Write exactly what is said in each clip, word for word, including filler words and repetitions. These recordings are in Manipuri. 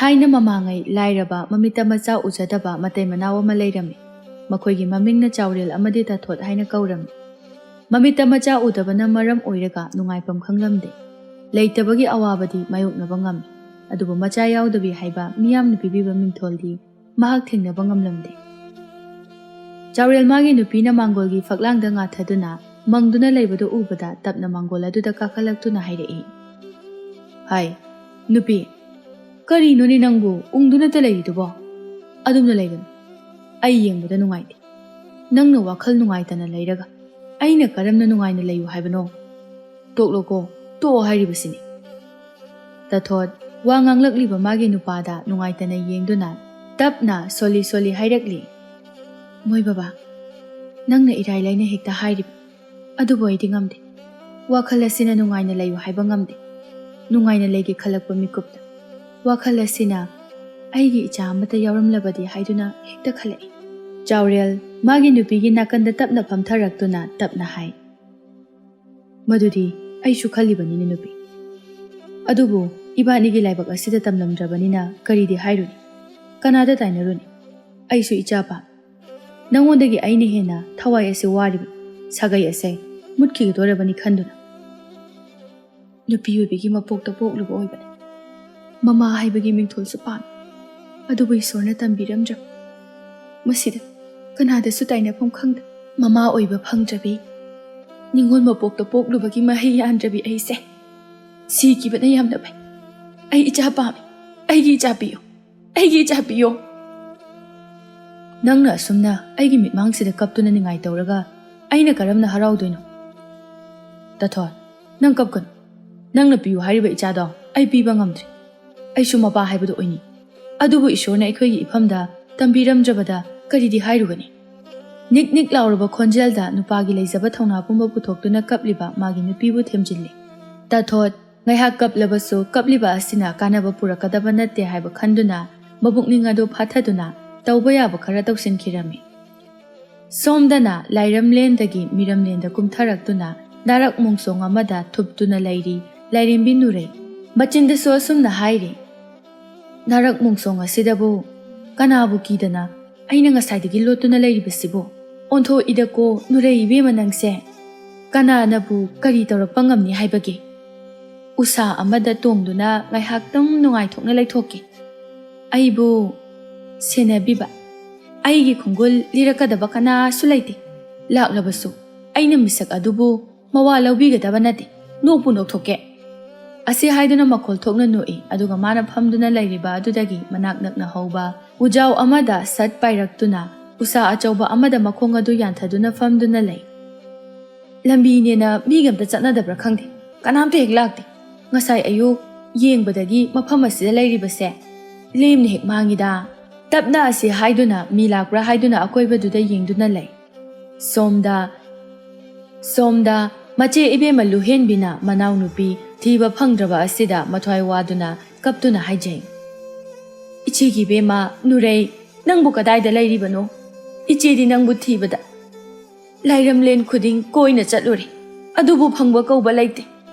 ꯊꯥꯏꯅ ꯃꯃꯥꯡꯉꯩ ꯂꯥꯏꯔꯕ, ꯃꯃꯤꯠꯇ ꯃꯆꯥ ꯎꯖꯗꯕ ꯃꯇꯩ ꯃꯅꯥꯎ ꯑꯃ ꯂꯩꯔꯝꯃꯤ꯫ ꯃꯈꯣꯏꯒꯤ ꯃꯃꯤꯡꯅ ꯆꯥꯎꯔꯦꯜ ꯑꯃꯗꯤ ꯇꯥꯊꯣꯠ ꯍꯥꯏꯅ ꯀꯧꯔꯝꯃꯤ꯫ ꯃꯃꯤꯠꯇ ꯃꯆꯥ ꯎꯗꯕꯅ ꯃꯔꯝ ꯑꯣꯏꯔꯒ ꯅꯨꯡꯉꯥꯏꯐꯝ ꯈꯪꯂꯝꯗꯦ꯫ ꯂꯩꯇꯕꯒꯤ ꯑꯋꯥꯕꯗꯤ ꯃꯥꯌꯣꯛꯅꯕ ꯉꯝꯃꯤ, ꯑꯗꯨꯕꯨ ꯃꯆꯥ ꯌꯥꯎꯗꯕꯤ ꯍꯥꯏꯕ ꯃꯤꯌꯥꯝꯅ ꯄꯤꯕꯤꯕ ꯃꯤꯡꯊꯣꯜꯗꯤ ꯃꯍꯥꯛ ꯊꯦꯡꯅꯕ ꯉꯝꯂꯝꯗꯦ꯫ ꯆꯥꯎꯔꯦꯜ ꯃꯥꯒꯤ ꯅꯨꯄꯤꯅ ꯃꯥꯡꯒꯣꯜꯒꯤ ꯐꯛꯂꯥꯡꯗ ꯉꯥꯊꯗꯨꯅ ꯃꯪꯗꯨꯅ ꯂꯩꯕꯗꯨ ꯎꯕꯗ ꯇꯞꯅ ꯃꯥꯡꯒꯣꯜ ꯑꯗꯨꯗ ꯀꯥꯈꯠꯂꯛꯇꯨꯅ ꯍꯥꯏꯔꯛꯏ, "ꯍꯥꯏ, ꯅꯨꯄꯤ, ꯀꯔꯤꯅꯣꯅꯦ ꯅꯪꯕꯨ ꯎꯪꯗꯨꯅꯇ ꯂꯩꯔꯤꯗꯨꯕꯣ? ꯑꯗꯨꯝꯅ ꯂꯩꯒꯅꯨ꯫ ꯑꯩ ꯌꯦꯡꯕꯗ ꯅꯨꯡꯉꯥꯏꯇꯦ꯫ ꯅꯪꯅ ꯋꯥꯈꯜ ꯅꯨꯡꯉꯥꯏꯇꯅ ꯂꯩꯔꯒ ꯑꯩꯅ ꯀꯔꯝꯅ ꯅꯨꯡꯉꯥꯏꯅ ꯂꯩꯌꯨ ꯍꯥꯏꯕꯅꯣ? ꯇꯣꯛꯂꯣꯀꯣ, ꯇꯣꯛꯑꯣ ꯍꯥꯏꯔꯤꯕꯁꯤꯅꯤ꯫" ꯇꯥꯊꯣꯠ ꯋꯥ ꯉꯥꯡꯂꯛꯂꯤꯕ ꯃꯥꯒꯤ ꯅꯨꯄꯥꯗ ꯅꯨꯡꯉꯥꯏꯇꯅ ꯌꯦꯡꯗꯨꯅ ꯇꯞꯅ ꯁꯣꯜꯂꯤ ꯁꯣꯜꯂꯤ ꯍꯥꯏꯔꯛꯂꯤ, "ꯃꯣꯏ ꯕꯕꯥ, ꯅꯪꯅ ꯏꯔꯥꯏ ꯂꯥꯏꯅ ꯍꯦꯛꯇ ꯍꯥꯏꯔꯤꯕ, ꯑꯗꯨꯕꯨ ꯑꯩꯗꯤ ꯉꯝꯗꯦ꯫ ꯋꯥꯈꯜ ꯑꯁꯤꯅ ꯅꯨꯡꯉꯥꯏꯅ ꯂꯩꯌꯨ ꯍꯥꯏꯕ ꯉꯝꯗꯦ꯫ ꯅꯨꯡꯉꯥꯏꯅ ꯂꯩꯒꯦ ꯈꯜꯂꯛꯄ ꯃꯤꯀꯨꯞꯇ ꯋꯥꯈꯜ ꯑꯁꯤꯅ ꯑꯩꯒꯤ ꯏꯆꯥ ꯑꯃꯠꯇ ꯌꯥꯎꯔꯝꯂꯕꯗꯤ ꯍꯥꯏꯗꯨꯅ ꯍꯦꯛꯇ ꯈꯜꯂꯛꯏ꯫" ꯆꯥꯎꯔꯦꯜ ꯃꯥꯒꯤ ꯅꯨꯄꯤꯒꯤ ꯅꯥꯀꯟꯗ ꯇꯞꯅ ꯐꯝꯊꯔꯛꯇꯨꯅ ꯇꯞꯅ ꯍꯥꯏ, "ꯃꯗꯨꯗꯤ ꯑꯩꯁꯨ ꯈꯜꯂꯤꯕꯅꯤꯅꯦ ꯅꯨꯄꯤ꯫ ꯑꯗꯨꯕꯨ ꯏꯕꯥꯅꯤꯒꯤ ꯂꯥꯏꯕꯛ ꯑꯁꯤꯗ ꯇꯝꯂꯝꯗ꯭ꯔꯕꯅꯤꯅ ꯀꯔꯤꯗꯤ ꯍꯥꯏꯔꯨꯅꯤ? ꯀꯅꯥꯗ ꯇꯥꯏꯅꯔꯨꯅꯤ? ꯑꯩꯁꯨ ꯏꯆꯥ ꯄꯥꯝꯃꯤ꯫ ꯅꯉꯣꯟꯗꯒꯤ ꯑꯩꯅ ꯍꯦꯟꯅ ꯊꯋꯥꯏ ꯑꯁꯤ ꯋꯥꯔꯤꯕ ꯁꯥꯒꯩ ꯑꯁꯦ ꯃꯨꯠꯈꯤꯒꯗꯣꯔꯕꯅꯤ ꯈꯟꯗꯨꯅ꯫ ꯅꯨꯄꯤ ꯑꯣꯏꯕꯤꯒꯤ ꯃꯄꯣꯛꯇ ꯄꯣꯛꯂꯨꯕ ꯑꯣꯏꯕꯅꯤ꯫ ꯃꯃꯥ ꯍꯥꯏꯕꯒꯤ ꯃꯤꯡꯊꯣꯜꯁꯨ ꯄꯥꯝꯃꯤ꯫ ꯑꯗꯨꯕꯨ ꯏꯁꯣꯔꯅ ꯇꯝꯕꯤꯔꯝꯗ꯭ꯔꯕ꯫ ꯃꯁꯤꯗ ꯀꯅꯥꯗꯁꯨ ꯇꯥꯏꯅꯐꯝ ꯈꯪꯗ ꯃꯃꯥ ꯑꯣꯏꯕ ꯐꯪꯗ꯭ꯔꯕꯤ, ꯅꯤꯉꯣꯜ ꯃꯄꯣꯛꯇ ꯄꯣꯛꯂꯨꯕꯒꯤ ꯃꯍꯩ ꯌꯥꯟꯗ꯭ꯔꯕꯤ ꯑꯩꯁꯦ ꯁꯤꯈꯤꯕꯅ ꯌꯥꯝꯅ ꯐꯩ꯫ ꯑꯩ ꯏꯆꯥ ꯄꯥꯝꯃꯤ꯫ ꯑꯩꯒꯤ ꯏꯆꯥ ꯄꯤꯌꯨ꯫ ꯑꯩꯒꯤ ꯏꯆꯥ ꯄꯤꯌꯨ꯫" "ꯅꯪꯅ ꯑꯁꯨꯝꯅ ꯑꯩꯒꯤ ꯃꯤꯠꯃꯥꯡꯁꯤꯗ ꯀꯞꯇꯨꯅ ꯅꯤꯡꯉꯥꯏ ꯇꯧꯔꯒ ꯑꯩꯅ ꯀꯔꯝꯅ ꯍꯔꯥꯎꯗꯣꯏꯅꯣ?" "ꯇꯥꯊꯣꯠ, ꯅꯪ ꯀꯞꯀꯅꯨ꯫ ꯅꯪꯅ ꯄꯤꯌꯨ ꯍꯥꯏꯔꯤꯕ ꯏꯆꯥꯗꯣ ꯑꯩ ꯄꯤꯕ ꯉꯝꯗ꯭ꯔꯤ꯫ ꯑꯩꯁꯨ ꯃꯄꯥ ꯍꯥꯏꯕꯗꯨ ꯑꯣꯏꯅꯤꯡꯏ꯫ ꯑꯗꯨꯕꯨ ꯏꯁꯣꯔꯅ ꯑꯩꯈꯣꯏꯒꯤ ꯏꯐꯝꯗ ꯇꯝꯕꯤꯔꯝꯗ꯭ꯔꯕꯗ ꯀꯔꯤꯗꯤ ꯍꯥꯏꯔꯨꯒꯅꯤ?" ꯅꯤꯛ ꯅꯤꯛ ꯂꯥꯎꯔꯕ ꯈꯣꯟꯖꯦꯜꯗ ꯅꯨꯄꯥꯒꯤ ꯂꯩꯖꯕ ꯊꯧꯅꯥ ꯄꯨꯝꯕ ꯄꯨꯊꯣꯛꯇꯨꯅ ꯀꯞꯂꯤꯕ ꯃꯥꯒꯤ ꯅꯨꯄꯤꯕꯨ ꯊꯦꯝꯖꯤꯜꯂꯤ꯫ ꯇꯥꯊꯣꯠ ꯉꯥꯏꯍꯥꯛ ꯀꯞꯂꯕꯁꯨ ꯀꯞꯂꯤꯕ ꯑꯁꯤꯅ ꯀꯥꯟꯅꯕ ꯄꯨꯔꯛꯀꯗꯕ ꯅꯠꯇꯦ ꯍꯥꯏꯕ ꯈꯟꯗꯨꯅ ꯃꯕꯨꯛꯅꯤꯡ ꯑꯗꯨ ꯐꯥꯊꯗꯨꯅ ꯇꯧꯕ ꯌꯥꯕ ꯈꯔ ꯇꯧꯁꯤꯟꯈꯤꯔꯝꯃꯤ꯫ ꯁꯣꯝꯗꯅ ꯂꯥꯏꯔꯝꯂꯦꯟꯗꯒꯤ ꯃꯤꯔꯝꯂꯦꯟꯗ ꯀꯨꯝꯊꯔꯛꯇꯨꯅ ꯅꯥꯔꯛ ꯃꯣꯡꯁꯣꯡ ꯑꯃꯗ ꯊꯨꯞꯇꯨꯅ ꯂꯩꯔꯤ ꯂꯥꯏꯔꯦꯝꯕꯤ ꯅꯨꯔꯩ꯫ ꯃꯆꯤꯟꯗꯁꯨ ꯑꯁꯨꯝꯅ ꯍꯥꯏꯔꯤ, ꯅꯥꯔꯛ ꯃꯣꯡꯁꯣꯡ ꯑꯁꯤꯗꯕꯨ ꯀꯅꯥꯕꯨ ꯀꯤꯗꯅ ꯑꯩꯅ ꯉꯁꯥꯏꯗꯒꯤ ꯂꯣꯠꯇꯨꯅ ꯂꯩꯔꯤꯕꯁꯤꯕꯨ? ꯑꯣꯟꯊꯣꯛꯏꯗꯀꯣ ꯅꯨꯔꯩ ꯏꯕꯦꯝꯃ ꯅꯪꯁꯦ꯫ ꯀꯅꯥꯅꯕꯨ ꯀꯔꯤ ꯇꯧꯔꯛꯄ ꯉꯝꯅꯤ ꯍꯥꯏꯕꯒꯦ? ꯎꯁꯥ ꯑꯃꯗ ꯇꯣꯡꯗꯨꯅ ꯉꯥꯏꯍꯥꯛꯇꯪ ꯅꯨꯡꯉꯥꯏꯊꯣꯛꯅ ꯂꯩꯊꯣꯛꯀꯦ꯫ ꯑꯩꯕꯨ ꯁꯦꯟꯅꯕꯤꯕ, ꯑꯩꯒꯤ ꯈꯣꯡꯒꯨꯜ ꯂꯤꯔꯛꯀꯗꯕ ꯀꯅꯥꯁꯨ ꯂꯩꯇꯦ꯫ ꯂꯥꯛꯂꯕꯁꯨ ꯑꯩꯅ ꯃꯤꯁꯛ ꯑꯗꯨꯕꯨ ꯃꯋꯥ ꯂꯧꯕꯤꯒꯗꯕ ꯅꯠꯇꯦ꯫ ꯅꯣꯛꯄꯨ ꯅꯣꯛꯊꯣꯛꯀꯦ꯫ ꯑꯁꯤ ꯍꯥꯏꯗꯨꯅ ꯃꯈꯣꯜ ꯊꯣꯛꯅ ꯅꯣꯛꯏ, ꯑꯗꯨꯒ ꯃꯥꯅ ꯐꯝꯗꯨꯅ ꯂꯩꯔꯤꯕ ꯑꯗꯨꯗꯒꯤ ꯃꯅꯥꯛ ꯅꯛꯅ ꯍꯧꯕ ꯎꯖꯥꯎ ꯑꯃꯗ ꯁꯠ ꯄꯥꯏꯔꯛꯇꯨꯅ ꯎꯁꯥ ꯑꯆꯧꯕ ꯑꯃꯗ ꯃꯈꯣꯡ ꯑꯗꯨ ꯌꯥꯟꯊꯗꯨꯅ ꯐꯝꯗꯨꯅ ꯂꯩ꯫ ꯂꯝꯕꯤꯅꯦꯅ ꯃꯤꯒ ꯑꯝꯇ ꯆꯠꯅꯗꯕ꯭ꯔꯥ ꯈꯪꯗꯦ, ꯀꯅꯥꯝꯇ ꯍꯦꯛ ꯂꯥꯛꯇꯦ꯫ ꯉꯁꯥꯏ ꯑꯌꯨꯛ ꯌꯦꯡꯕꯗꯒꯤ ꯃꯐꯝ ꯑꯁꯤꯗ ꯂꯩꯔꯤꯕꯁꯦ ꯂꯦꯝꯅ ꯍꯦꯛ ꯃꯥꯡꯉꯤꯗ꯫ ꯇꯞꯅ ꯑꯁꯤ ꯍꯥꯏꯗꯨꯅ ꯃꯤ ꯂꯥꯛꯄ꯭ꯔꯥ ꯍꯥꯏꯗꯨꯅ ꯑꯀꯣꯏꯕꯗꯨꯗ ꯌꯦꯡꯗꯨꯅ ꯂꯩ꯫ ꯁꯣꯝꯗ, ꯁꯣꯝꯗ ꯃꯆꯦ ꯏꯕꯦꯝꯃ ꯂꯨꯍꯦꯟꯕꯤꯅ ꯃꯅꯥꯎꯅꯨꯄꯤ ꯊꯤꯕ ꯐꯪꯗ꯭ꯔꯕ ꯑꯁꯤꯗ ꯃꯊ꯭ꯋꯥꯏ ꯋꯥꯗꯨꯅ ꯀꯞꯇꯨꯅ ꯍꯥꯏꯖꯩ, "ꯏꯆꯦꯒꯤ ꯏꯕꯦꯝꯃ ꯅꯨꯔꯩ, ꯅꯪꯕꯨ ꯀꯗꯥꯏꯗ ꯂꯩꯔꯤꯕꯅꯣ? ꯏꯆꯦꯗꯤ ꯅꯪꯕꯨ ꯊꯤꯕꯗ ꯂꯥꯏꯔꯝꯂꯦꯟ ꯈꯨꯗꯤꯡ ꯀꯣꯏꯅ ꯆꯠꯂꯨꯔꯦ, ꯑꯗꯨꯕꯨ ꯐꯪꯕ ꯀꯧꯕ ꯂꯩꯇꯦ꯫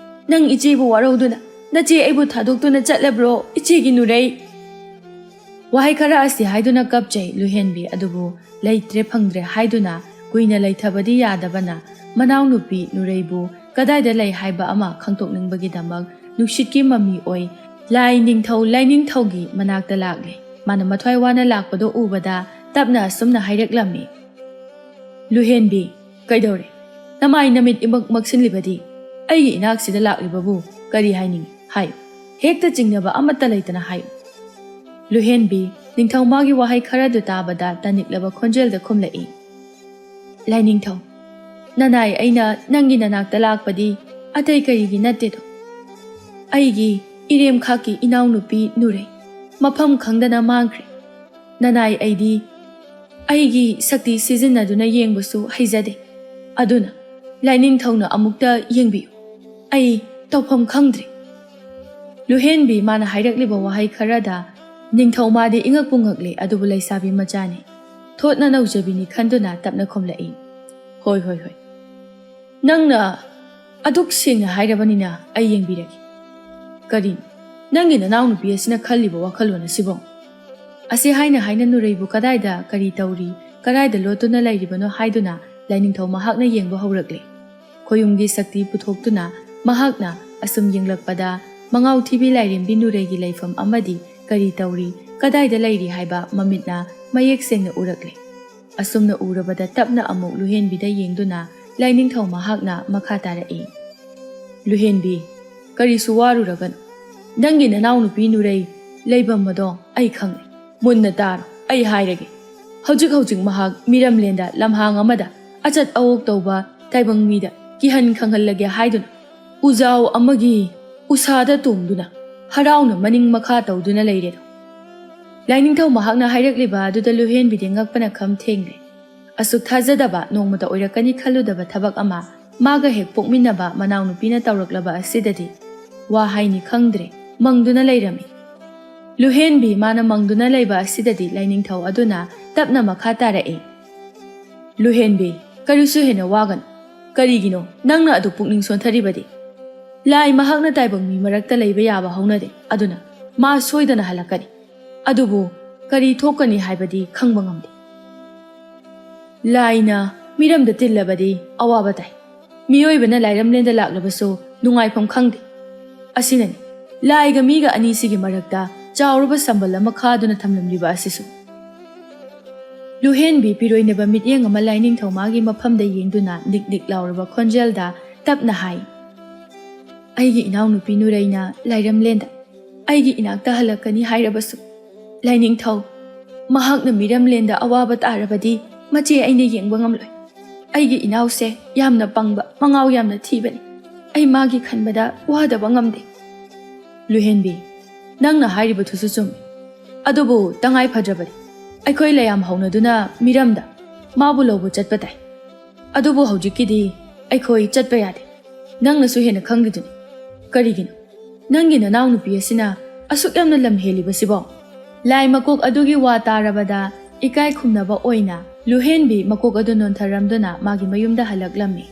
ꯅꯪ ꯏꯆꯦꯕꯨ ꯋꯥꯔꯧꯗꯨꯅ ꯅꯆꯦ ꯑꯩꯕꯨ ꯊꯥꯗꯣꯛꯇꯨꯅ ꯆꯠꯂꯕ꯭ꯔꯣ, ꯏꯆꯦꯒꯤ ꯅꯨꯔꯩ?" ꯋꯥꯍꯩ ꯈꯔ ꯑꯁꯤ ꯍꯥꯏꯗꯨꯅ ꯀꯞꯆꯩ ꯂꯨꯍꯦꯟꯕꯤ, ꯑꯗꯨꯕꯨ ꯂꯩꯇ꯭ꯔꯦ ꯐꯪꯗ꯭ꯔꯦ ꯍꯥꯏꯗꯨꯅ ꯀꯨꯏꯅ ꯂꯩꯊꯕꯗꯤ ꯌꯥꯗꯕꯅ ꯃꯅꯥꯎꯅꯨꯄꯤ ꯅꯨꯔꯩꯕꯨ ꯀꯗꯥꯏꯗ ꯂꯩ ꯍꯥꯏꯕ ꯑꯃ ꯈꯪꯗꯣꯛꯅꯤꯡꯕꯒꯤꯗꯃꯛ ꯅꯨꯡꯁꯤꯠꯀꯤ ꯃꯃꯤ ꯑꯣꯏ ꯂꯥꯏ ꯅꯤꯡꯊꯧ ꯂꯥꯏꯅꯤꯡꯊꯧꯒꯤ ꯃꯅꯥꯛꯇ ꯂꯥꯛꯂꯦ꯫ ꯃꯥꯅ ꯃꯊ꯭ꯋꯥꯏ ꯋꯥꯅ ꯂꯥꯛꯄꯗꯨ ꯎꯕꯗ ꯇꯞꯅ ꯑꯁꯨꯝꯅ ꯍꯥꯏꯔꯛꯂꯝꯃꯤ, "ꯂꯨꯍꯦꯟꯕꯤ, ꯀꯩꯗꯧꯔꯦ? ꯅꯃꯥꯏ ꯅꯃꯤꯠ ꯏꯃꯛ ꯃꯛꯁꯤꯜꯂꯤꯕꯗꯤ? ꯑꯩꯒꯤ ꯏꯅꯥꯛꯁꯤꯗ ꯂꯥꯛꯂꯤꯕꯕꯨ ꯀꯔꯤ ꯍꯥꯏꯅꯤꯡꯏ? ꯍꯥꯏꯌꯨ꯫ ꯍꯦꯛꯇ ꯆꯤꯡꯅꯕ ꯑꯃꯠꯇ ꯂꯩꯇꯅ ꯍꯥꯏꯌꯨ꯫" ꯂꯨꯍꯦꯟꯕꯤ, ꯅꯤꯡꯊꯧꯃꯥꯒꯤ ꯋꯥꯍꯩ ꯈꯔꯗꯨ ꯇꯥꯕꯗ ꯇꯥꯅꯤꯛꯂꯕ ꯈꯣꯟꯖꯦꯜꯗ ꯈꯨꯝꯂꯛꯏ, "ꯂꯥꯏꯅꯤꯡꯊꯧ, ꯅꯅꯥꯏ ꯑꯩꯅ ꯅꯪꯒꯤ ꯅꯅꯥꯛꯇ ꯂꯥꯛꯄꯗꯤ ꯑꯇꯩ ꯀꯔꯤꯒꯤ ꯅꯠꯇꯦꯗꯣ? ꯑꯩꯒꯤ ꯏꯔꯦꯝꯈꯥꯛꯀꯤ ꯏꯅꯥꯎꯅꯨꯄꯤ ꯅꯨꯔꯩ ꯃꯐꯝ ꯈꯪꯗꯅ ꯃꯥꯡꯈ꯭ꯔꯦ꯫ ꯅꯅꯥꯏ ꯑꯩꯗꯤ ꯑꯩꯒꯤ ꯁꯛꯇꯤ ꯁꯤꯖꯤꯟꯅꯗꯨꯅ ꯌꯦꯡꯕꯁꯨ ꯍꯩꯖꯗꯦ꯫ ꯑꯗꯨꯅ ꯂꯥꯏꯅꯤꯡꯊꯧꯅ ꯑꯃꯨꯛꯇ ꯌꯦꯡꯕꯤꯌꯨ꯫ ꯑꯩ ꯇꯧꯐꯝ ꯈꯪꯗ꯭ꯔꯦ꯫" ꯂꯨꯍꯦꯟꯕꯤ ꯃꯥꯅ ꯍꯥꯏꯔꯛꯂꯤꯕ ꯋꯥꯍꯩ ꯈꯔꯗ ꯅꯤꯡꯊꯧ ꯃꯥꯗꯤ ꯏꯉꯛꯄꯨ ꯉꯛꯂꯦ, ꯑꯗꯨꯕꯨ ꯂꯩꯁꯥꯕꯤ ꯃꯆꯥꯅꯤ꯫ ꯊꯣꯠꯅ ꯅꯧꯖꯕꯤꯅꯤ ꯈꯟꯗꯨꯅ ꯇꯞꯅ ꯈꯨꯝꯂꯛꯏ, "ꯍꯣꯏ, ꯍꯣꯏ, ꯍꯣꯏ꯫ ꯅꯪꯅ ꯑꯗꯨꯛ ꯁꯦꯡꯅ ꯍꯥꯏꯔꯕꯅꯤꯅ ꯑꯩ ꯌꯦꯡꯕꯤꯔꯒꯦ꯫ ꯀꯔꯤꯅꯣ?" "ꯅꯪꯒꯤ ꯅꯅꯥꯎꯅꯨꯄꯤ ꯑꯁꯤꯅ ꯈꯜꯂꯤꯕ ꯋꯥꯈꯜꯂꯣꯟ ꯑꯁꯤꯕꯣ?" ꯑꯁꯤ ꯍꯥꯏꯅ ꯍꯥꯏꯅ ꯅꯨꯔꯩꯕꯨ ꯀꯗꯥꯏꯗ ꯀꯔꯤ ꯇꯧꯔꯤ, ꯀꯗꯥꯏꯗ ꯂꯣꯠꯇꯨꯅ ꯂꯩꯔꯤꯕꯅꯣ ꯍꯥꯏꯗꯨꯅ ꯂꯥꯏꯅꯤꯡꯊꯧ ꯃꯍꯥꯛꯅ ꯌꯦꯡꯕ ꯍꯧꯔꯛꯂꯦ꯫ ꯈꯣꯌꯨꯝꯒꯤ ꯁꯛꯇꯤ ꯄꯨꯊꯣꯛꯇꯨꯅ ꯃꯍꯥꯛꯅ ꯑꯁꯨꯝ ꯌꯦꯡꯂꯛꯄꯗ, ꯃꯉꯥꯎ ꯊꯤꯕꯤ ꯂꯥꯏꯔꯦꯝꯕꯤ ꯅꯨꯔꯩꯒꯤ ꯂꯩꯐꯝ ꯑꯃꯗꯤ ꯀꯔꯤ ꯇꯧꯔꯤ, ꯀꯗꯥꯏꯗ ꯂꯩꯔꯤ ꯍꯥꯏꯕ ꯃꯃꯤꯠꯅ ꯃꯌꯦꯛ ꯁꯦꯡꯅ ꯎꯔꯛꯂꯦ꯫ ꯑꯁꯨꯝꯅ ꯎꯔꯕꯗ ꯇꯞꯅ ꯑꯃꯨꯛ ꯂꯨꯍꯦꯟꯕꯤꯗ ꯌꯦꯡꯗꯨꯅ ꯂꯥꯏꯅꯤꯡꯊꯧ ꯃꯍꯥꯛꯅ ꯃꯈꯥ ꯇꯥꯔꯛꯏ, "ꯂꯨꯍꯦꯟꯕꯤ, ꯀꯔꯤꯁꯨ ꯋꯥꯔꯨꯔꯒꯅꯨ꯫ ꯅꯪꯒꯤ ꯅꯅꯥꯎꯅꯨꯄꯤ ꯅꯨꯔꯩ ꯂꯩꯐꯝ ꯑꯗꯣ ꯑꯩ ꯈꯪꯏ꯫ ꯃꯨꯟꯅ ꯇꯥꯔꯣ, ꯑꯩ ꯍꯥꯏꯔꯒꯦ꯫ ꯍꯧꯖꯤꯛ ꯍꯧꯖꯤꯛ ꯃꯍꯥꯛ ꯃꯤꯔꯝꯂꯦꯟꯗ ꯂꯝꯍꯥꯡ ꯑꯃꯗ ꯑꯆꯠ ꯑꯋꯣꯛ ꯇꯧꯕ ꯇꯥꯏꯕꯪ ꯃꯤꯗ ꯀꯤꯍꯟ ꯈꯪꯍꯜꯂꯒꯦ ꯍꯥꯏꯗꯨꯅ ꯎꯖꯥꯎ ꯑꯃꯒꯤ ꯎꯁꯥꯗ ꯇꯣꯡꯗꯨꯅ ꯍꯔꯥꯎꯅ ꯃꯅꯤꯡ ꯃꯈꯥ ꯇꯧꯗꯨꯅ ꯂꯩꯔꯦꯗꯣ꯫" ꯂꯥꯏꯅꯤꯡꯊꯧ ꯃꯍꯥꯛꯅ ꯍꯥꯏꯔꯛꯂꯤꯕ ꯑꯗꯨꯗ ꯂꯨꯍꯦꯟꯕꯤꯗꯤ ꯉꯛꯄꯅ ꯈꯝ ꯊꯦꯡꯂꯦ꯫ ꯑꯁꯨꯛ ꯊꯥꯖꯗꯕ, ꯅꯣꯡꯃꯇ ꯑꯣꯏꯔꯛꯀꯅꯤ ꯈꯜꯂꯨꯗꯕ ꯊꯕꯛ ꯑꯃ ꯃꯥꯒ ꯍꯦꯛ ꯄꯣꯛꯃꯤꯟꯅꯕ ꯃꯅꯥꯎꯅꯨꯄꯤꯅ ꯇꯧꯔꯛꯂꯕ ꯑꯁꯤꯗꯗꯤ ꯋꯥ ꯍꯥꯏꯅꯤ ꯈꯪꯗ꯭ꯔꯦ, ꯃꯪꯗꯨꯅ ꯂꯩꯔꯝꯃꯤ꯫ ꯂꯨꯍꯦꯟꯕꯤ ꯃꯥꯅ ꯃꯪꯗꯨꯅ ꯂꯩꯕ ꯑꯁꯤꯗꯗꯤ ꯂꯥꯏꯅꯤꯡꯊꯧ ꯑꯗꯨꯅ ꯇꯞꯅ ꯃꯈꯥ ꯇꯥꯔꯛꯏ, "ꯂꯨꯍꯦꯟꯕꯤ, ꯀꯔꯤꯁꯨ ꯍꯦꯟꯅ ꯋꯥꯒꯅꯨ꯫ ꯀꯔꯤꯒꯤꯅꯣ ꯅꯪꯅ ꯑꯗꯨ ꯄꯨꯛꯅꯤꯡ ꯁꯣꯟꯊꯔꯤꯕꯗꯤ? ꯂꯥꯏ ꯃꯍꯥꯛꯅ ꯇꯥꯏꯕꯪ ꯃꯤ ꯃꯔꯛꯇ ꯂꯩꯕ ꯌꯥꯕ ꯍꯧꯅꯗꯦ, ꯑꯗꯨꯅ ꯃꯥ ꯁꯣꯏꯗꯅ ꯍꯜꯂꯛꯀꯅꯤ꯫ ꯑꯗꯨꯕꯨ ꯀꯔꯤ ꯊꯣꯛꯀꯅꯤ ꯍꯥꯏꯕꯗꯤ ꯈꯪꯕ ꯉꯝꯗꯦ꯫ ꯂꯥꯏꯅ ꯃꯤꯔꯝꯗ ꯇꯤꯜꯂꯕꯗꯤ ꯑꯋꯥꯕ ꯇꯥꯏ꯫ ꯃꯤꯑꯣꯏꯕꯅ ꯂꯥꯏꯔꯝꯂꯦꯟꯗ ꯂꯥꯛꯂꯕꯁꯨ ꯅꯨꯡꯉꯥꯏꯐꯝ ꯈꯪꯗꯦ꯫ ꯑꯁꯤꯅꯅꯤ ꯂꯥꯏꯒ ꯃꯤꯒ ꯑꯅꯤꯁꯤꯒꯤ ꯃꯔꯛꯇ ꯆꯥꯎꯔꯕ ꯁꯝꯕꯜ ꯑꯃ ꯈꯥꯗꯨꯅ ꯊꯝꯂꯝꯂꯤꯕ ꯑꯁꯤꯁꯨ꯫" ꯂꯨꯍꯦꯟꯕꯤ ꯄꯤꯔꯣꯏꯅꯕ ꯃꯤꯠꯌꯦꯡ ꯑꯃ ꯂꯥꯏꯅꯤꯡꯊꯧ ꯃꯥꯒꯤ ꯃꯐꯝꯗ ꯌꯦꯡꯗꯨꯅ ꯅꯤꯛ ꯅꯤꯛ ꯂꯥꯎꯔꯕ ꯈꯣꯟꯖꯦꯜꯗ ꯇꯞꯅ ꯍꯥꯏ, "ꯑꯩꯒꯤ ꯏꯅꯥꯎꯅꯨꯄꯤ ꯅꯨꯔꯩꯅ ꯂꯥꯏꯔꯝꯂꯦꯟꯗ ꯑꯩꯒꯤ ꯏꯅꯥꯛꯇ ꯍꯜꯂꯛꯀꯅꯤ ꯍꯥꯏꯔꯕꯁꯨ, ꯂꯥꯏꯅꯤꯡꯊꯧ, ꯃꯍꯥꯛꯅ ꯃꯤꯔꯝꯂꯦꯟꯗ ꯑꯋꯥꯕ ꯇꯥꯔꯕꯗꯤ ꯃꯆꯦ ꯑꯩꯅ ꯌꯦꯡꯕ ꯉꯝꯂꯣꯏ꯫ ꯑꯩꯒꯤ ꯏꯅꯥꯎꯁꯦ ꯌꯥꯝꯅ ꯄꯪꯕ, ꯃꯉꯥꯎ ꯌꯥꯝꯅ ꯊꯤꯕꯅꯤ꯫ ꯑꯩ ꯃꯥꯒꯤ ꯈꯟꯕꯗ ꯋꯥꯗꯕ ꯉꯝꯗꯦ꯫" "ꯂꯨꯍꯦꯟꯕꯤ, ꯅꯪꯅ ꯍꯥꯏꯔꯤꯕꯗꯨꯁꯨ ꯆꯨꯝꯃꯤ꯫ ꯑꯗꯨꯕꯨ ꯇꯉꯥꯏ ꯐꯗ꯭ꯔꯕꯗꯤ ꯑꯩꯈꯣꯏ ꯂꯌꯥꯝ ꯍꯧꯅꯗꯨꯅ ꯃꯤꯔꯝꯗ ꯃꯥꯕꯨ ꯂꯧꯕ ꯆꯠꯄ ꯇꯥꯏ꯫ ꯑꯗꯨꯕꯨ ꯍꯧꯖꯤꯛꯀꯤꯗꯤ ꯑꯩꯈꯣꯏ ꯆꯠꯄ ꯌꯥꯗꯦ꯫ ꯅꯪꯅꯁꯨ ꯍꯦꯟꯅ ꯈꯪꯂꯤꯗꯨꯅꯤ꯫ ꯀꯔꯤꯒꯤꯅꯣ ꯅꯪꯒꯤ ꯅꯅꯥꯎꯅꯨꯄꯤ ꯑꯁꯤꯅ ꯑꯁꯨꯛ ꯌꯥꯝꯅ ꯂꯝ ꯍꯦꯜꯂꯤꯕꯁꯤꯕꯣ?" ꯂꯥꯏ ꯃꯀꯣꯛ ꯑꯗꯨꯒꯤ ꯋꯥ ꯇꯥꯔꯕꯗ ꯏꯀꯥꯏ ꯈꯨꯝꯅꯕ ꯑꯣꯏꯅ ꯂꯨꯍꯦꯟꯕꯤ ꯃꯀꯣꯛ ꯑꯗꯨ ꯅꯣꯟꯊꯔꯝꯗꯨꯅ ꯃꯥꯒꯤ ꯃꯌꯨꯝꯗ ꯍꯜꯂꯛꯂꯝꯃꯤ꯫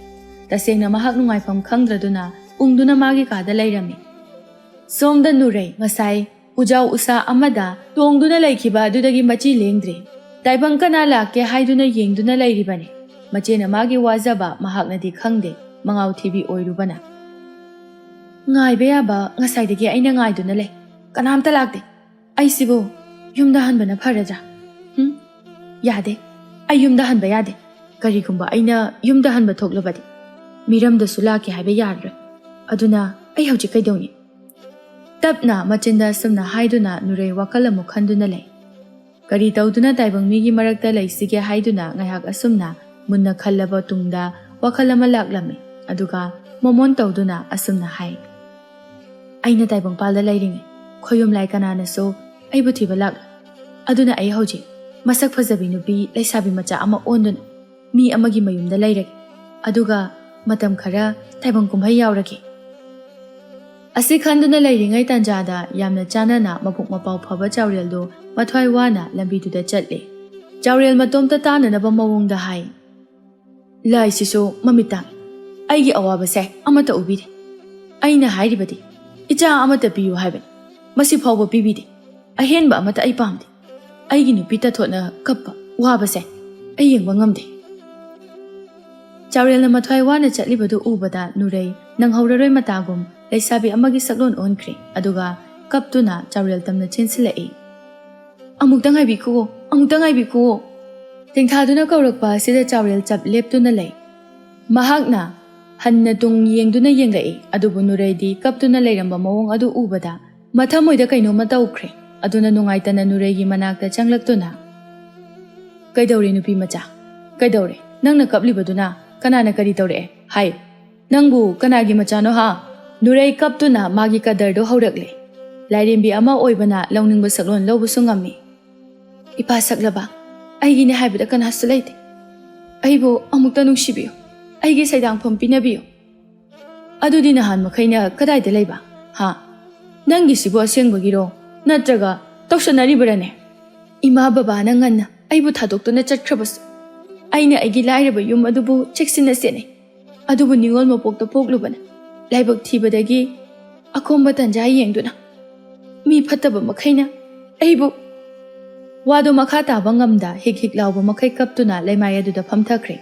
ꯇꯁꯦꯡꯅ ꯃꯍꯥꯛ ꯅꯨꯡꯉꯥꯏꯐꯝ ꯈꯪꯗ꯭ꯔꯗꯨꯅ ꯎꯪꯗꯨꯅ ꯃꯥꯒꯤ ꯀꯥꯗ ꯂꯩꯔꯝꯃꯤ꯫ ꯁꯣꯝꯗ ꯅꯨꯔꯩ ꯉꯁꯥꯏ ꯎꯖꯥꯎ ꯎꯁꯥ ꯑꯃꯗ ꯇꯣꯡꯗꯨꯅ ꯂꯩꯈꯤꯕ ꯑꯗꯨꯗꯒꯤ ꯃꯆꯤ ꯂꯦꯡꯗ꯭ꯔꯦ꯫ ꯇꯥꯏꯕꯪ ꯀꯅꯥ ꯂꯥꯛꯀꯦ ꯍꯥꯏꯗꯨꯅ ꯌꯦꯡꯗꯨꯅ ꯂꯩꯔꯤꯕꯅꯤ꯫ ꯃꯆꯦꯅ ꯃꯥꯒꯤ ꯋꯥꯖꯕ ꯃꯍꯥꯛꯅꯗꯤ ꯈꯪꯗꯦ, ꯃꯉꯥꯎ ꯊꯤꯕꯤ ꯑꯣꯏꯔꯨꯕꯅ꯫ ꯉꯥꯏꯕ ꯌꯥꯕ ꯉꯁꯥꯏꯗꯒꯤ ꯑꯩꯅ ꯉꯥꯏꯗꯨꯅ ꯂꯩ, ꯀꯅꯥꯝꯇ ꯂꯥꯛꯇꯦ꯫ ꯑꯩꯁꯤꯕꯨ ꯌꯨꯝꯗ ꯍꯟꯕꯅ ꯐꯔꯗ꯭ꯔꯥ? ꯍꯨꯝ? ꯌꯥꯗꯦ, ꯑꯩ ꯌꯨꯝꯗ ꯍꯟꯕ ꯌꯥꯗꯦ꯫ ꯀꯔꯤꯒꯨꯝꯕ ꯑꯩꯅ ꯌꯨꯝꯗ ꯍꯟꯕ ꯊꯣꯛꯂꯕꯗꯤ ꯃꯤꯔꯝꯗꯁꯨ ꯂꯥꯛꯀꯦ ꯍꯥꯏꯕ ꯌꯥꯔꯔꯣꯏ꯫ ꯑꯗꯨꯅ ꯑꯩ ꯍꯧꯖꯤꯛ ꯀꯩꯗꯧꯅꯤ? ꯇꯞꯅ ꯃꯆꯤꯟꯗ ꯑꯁꯨꯝꯅ ꯍꯥꯏꯗꯨꯅ ꯅꯨꯔꯩ ꯋꯥꯈꯜ ꯑꯃꯨꯛ ꯈꯟꯗꯨꯅ ꯂꯩ꯫ ꯀꯔꯤ ꯇꯧꯗꯨꯅ ꯇꯥꯏꯕꯪ ꯃꯤꯒꯤ ꯃꯔꯛꯇ ꯂꯩꯁꯤꯒꯦ ꯍꯥꯏꯗꯨꯅ ꯉꯥꯏꯍꯥꯛ ꯑꯁꯨꯝꯅ ꯃꯨꯟꯅ ꯈꯜꯂꯕ ꯇꯨꯡꯗ ꯋꯥꯈꯜ ꯑꯃ ꯂꯥꯛꯂꯝꯃꯤ꯫ ꯑꯗꯨꯒ ꯃꯣꯃꯣꯟ ꯇꯧꯗꯨꯅ ꯑꯁꯨꯝꯅ ꯍꯥꯏ, "ꯑꯩꯅ ꯇꯥꯏꯕꯪꯄꯥꯜꯗ ꯂꯩꯔꯤꯉꯩ ꯈꯣꯌꯨꯝ ꯂꯥꯏ ꯀꯅꯥꯅꯁꯨ ꯑꯩꯕꯨ ꯊꯤꯕ ꯂꯥꯛꯂꯣꯏ꯫ ꯑꯗꯨꯅ ꯑꯩ ꯍꯧꯖꯤꯛ ꯃꯁꯛ ꯐꯖꯕꯤ ꯅꯨꯄꯤ ꯂꯩꯁꯥꯕꯤ ꯃꯆꯥ ꯑꯃ ꯑꯣꯟꯗꯨꯅ ꯃꯤ ꯑꯃꯒꯤ ꯃꯌꯨꯝꯗ ꯂꯩꯔꯒꯦ꯫ ꯑꯗꯨꯒ ꯃꯇꯝ ꯈꯔ ꯇꯥꯏꯕꯪ ꯀꯨꯝꯍꯩ ꯌꯥꯎꯔꯒꯦ꯫" ꯑꯁꯤ ꯈꯟꯗꯨꯅ ꯂꯩꯔꯤꯉꯩ ꯇꯥꯟꯖꯥꯗ ꯌꯥꯝꯅ ꯆꯥꯟꯅꯅ ꯃꯕꯨꯛ ꯃꯄꯥꯎ ꯐꯕ ꯆꯥꯎꯔꯦꯜꯗꯨ ꯃꯊ꯭ꯋꯥꯏ ꯋꯥꯅ ꯂꯝꯕꯤꯗꯨꯗ ꯆꯠꯂꯦ꯫ ꯆꯥꯎꯔꯦꯜ ꯃꯇꯣꯝꯇ ꯇꯥꯅꯅꯕ ꯃꯑꯣꯡꯗ ꯍꯥꯏ, "ꯂꯥꯏꯁꯤꯁꯨ ꯃꯃꯤꯠ ꯇꯥꯡꯏ꯫ ꯑꯩꯒꯤ ꯑꯋꯥꯕꯁꯦ ꯑꯃꯠꯇ ꯎꯕꯤꯗꯦ꯫ ꯑꯩꯅ ꯍꯥꯏꯔꯤꯕꯗꯤ ꯏꯆꯥ ꯑꯃꯠꯇ ꯄꯤꯌꯨ ꯍꯥꯏꯕꯅꯤ꯫ ꯃꯁꯤ ꯐꯥꯎꯕ ꯄꯤꯕꯤꯗꯦ꯫ ꯑꯍꯦꯟꯕ ꯑꯃꯠꯇ ꯑꯩ ꯄꯥꯝꯗꯦ꯫ ꯑꯩꯒꯤ ꯅꯨꯄꯤ ꯇꯥꯊꯣꯠꯅ ꯀꯞꯄ ꯋꯥꯕꯁꯦ ꯑꯩ ꯌꯦꯡꯕ ꯉꯝꯗꯦ꯫" ꯆꯥꯎꯔꯦꯜꯅ ꯃꯊ꯭ꯋꯥꯏ ꯋꯥꯅ ꯆꯠꯂꯤꯕꯗꯨ ꯎꯕꯗ ꯅꯨꯔꯩ ꯅꯪꯍꯧꯔꯔꯣꯏ ꯃꯇꯥꯒꯨꯝ ꯂꯩꯁꯥꯕꯤ ꯑꯃꯒꯤ ꯁꯛꯂꯣꯟ ꯑꯣꯟꯈ꯭ꯔꯦ꯫ ꯑꯗꯨꯒ ꯀꯞꯇꯨꯅ ꯆꯥꯎꯔꯦꯜ ꯇꯝꯅ ꯆꯦꯟꯁꯤꯜꯂꯛꯏ꯫ "ꯑꯃꯨꯛꯇ ꯉꯥꯏꯕꯤꯈꯨꯑꯣ, ꯑꯃꯨꯛꯇ ꯉꯥꯏꯕꯤꯈꯨꯑꯣ!" ꯇꯦꯡꯊꯥꯗꯨꯅ ꯀꯧꯔꯛꯄ ꯑꯁꯤꯗ ꯆꯥꯎꯔꯦꯜ ꯆꯞ ꯂꯦꯞꯇꯨꯅ ꯂꯩ꯫ ꯃꯍꯥꯛꯅ ꯍꯟꯅ ꯇꯨꯡ ꯌꯦꯡꯗꯨꯅ ꯌꯦꯡꯂꯛꯏ, ꯑꯗꯨꯕꯨ ꯅꯨꯔꯩꯗꯤ ꯀꯞꯇꯨꯅ ꯂꯩꯔꯝꯕ ꯃꯑꯣꯡ ꯑꯗꯨ ꯎꯕꯗ ꯃꯊꯃꯣꯏꯗ ꯀꯩꯅꯣꯝꯃ ꯇꯧꯈ꯭ꯔꯦ꯫ ꯑꯗꯨꯅ ꯅꯨꯡꯉꯥꯏꯇꯅ ꯅꯨꯔꯩꯒꯤ ꯃꯅꯥꯛꯇ ꯆꯪꯂꯛꯇꯨꯅ, "ꯀꯩꯗꯧꯔꯦ ꯅꯨꯄꯤ ꯃꯆꯥ? ꯀꯩꯗꯧꯔꯦ? ꯅꯪꯅ ꯀꯞꯂꯤꯕꯗꯨꯅ ꯀꯅꯥꯅ ꯀꯔꯤ ꯇꯧꯔꯛꯑꯦ? ꯍꯥꯏꯌꯨ꯫ ꯅꯪꯕꯨ ꯀꯅꯥꯒꯤ ꯃꯆꯥꯅꯣ ꯍꯥ?" ꯅꯨꯔꯩ ꯀꯞꯇꯨꯅ ꯃꯥꯒꯤ ꯀꯗꯔꯗꯨ ꯍꯧꯔꯛꯂꯦ꯫ ꯂꯥꯏꯔꯦꯝꯕꯤ ꯑꯃ ꯑꯣꯏꯕꯅ ꯂꯧꯅꯤꯡꯕ ꯁꯛꯂꯣꯟ ꯂꯧꯕꯁꯨ ꯉꯝꯃꯤ꯫ "ꯏꯄꯥ ꯁꯛꯂꯕ, ꯑꯩꯒꯤꯅꯦ ꯍꯥꯏꯕꯗ ꯀꯅꯥꯁꯨ ꯂꯩꯇꯦ꯫ ꯑꯩꯕꯨ ꯑꯃꯨꯛꯇ ꯅꯨꯡꯁꯤꯕꯤꯌꯨ꯫ ꯑꯩꯒꯤ ꯁꯩꯗꯥꯡꯐꯝ ꯄꯤꯅꯕꯤꯌꯨ꯫" "ꯑꯗꯨꯗꯤ ꯅꯍꯥꯟ ꯃꯈꯩꯅ ꯀꯗꯥꯏꯗ ꯂꯩꯕ? ꯍꯥ? ꯅꯪꯒꯤꯁꯤꯕꯨ ꯑꯁꯦꯡꯕꯒꯤꯔꯣ? ꯅꯠꯇ꯭ꯔꯒ ꯇꯧꯁꯟꯅꯔꯤꯕꯔꯅꯦ? ꯏꯃꯥ ꯕꯕꯥꯅ ꯉꯟꯅ ꯑꯩꯕꯨ ꯊꯥꯗꯣꯛꯇꯨꯅ ꯆꯠꯈ꯭ꯔꯕꯁꯨ ꯑꯩꯅ ꯑꯩꯒꯤ ꯂꯥꯏꯔꯕ ꯌꯨꯝ ꯑꯗꯨꯕꯨ ꯆꯦꯛꯁꯤꯟꯅ ꯁꯦꯟꯅꯩ꯫ ꯑꯗꯨꯕꯨ ꯅꯤꯉꯣꯜ ꯃꯄꯣꯛꯇ ꯄꯣꯛꯂꯨꯕꯅ ꯂꯥꯏꯕꯛ ꯊꯤꯕꯗꯒꯤ ꯑꯈꯣꯝꯕ ꯇꯟꯖꯥ ꯌꯦꯡꯗꯨꯅ ꯃꯤ ꯐꯠꯇꯕ ꯃꯈꯩꯅ ꯑꯩꯕꯨ꯫ ꯋꯥꯗꯨ ꯃꯈꯥ ꯇꯥꯕ ꯉꯝꯗ ꯍꯤꯛ ꯍꯤꯛ ꯂꯥꯎꯕ ꯃꯈꯩ ꯀꯞꯇꯨꯅ ꯂꯩꯃꯥꯏ ꯑꯗꯨꯗ ꯐꯝꯊꯈ꯭ꯔꯦ꯫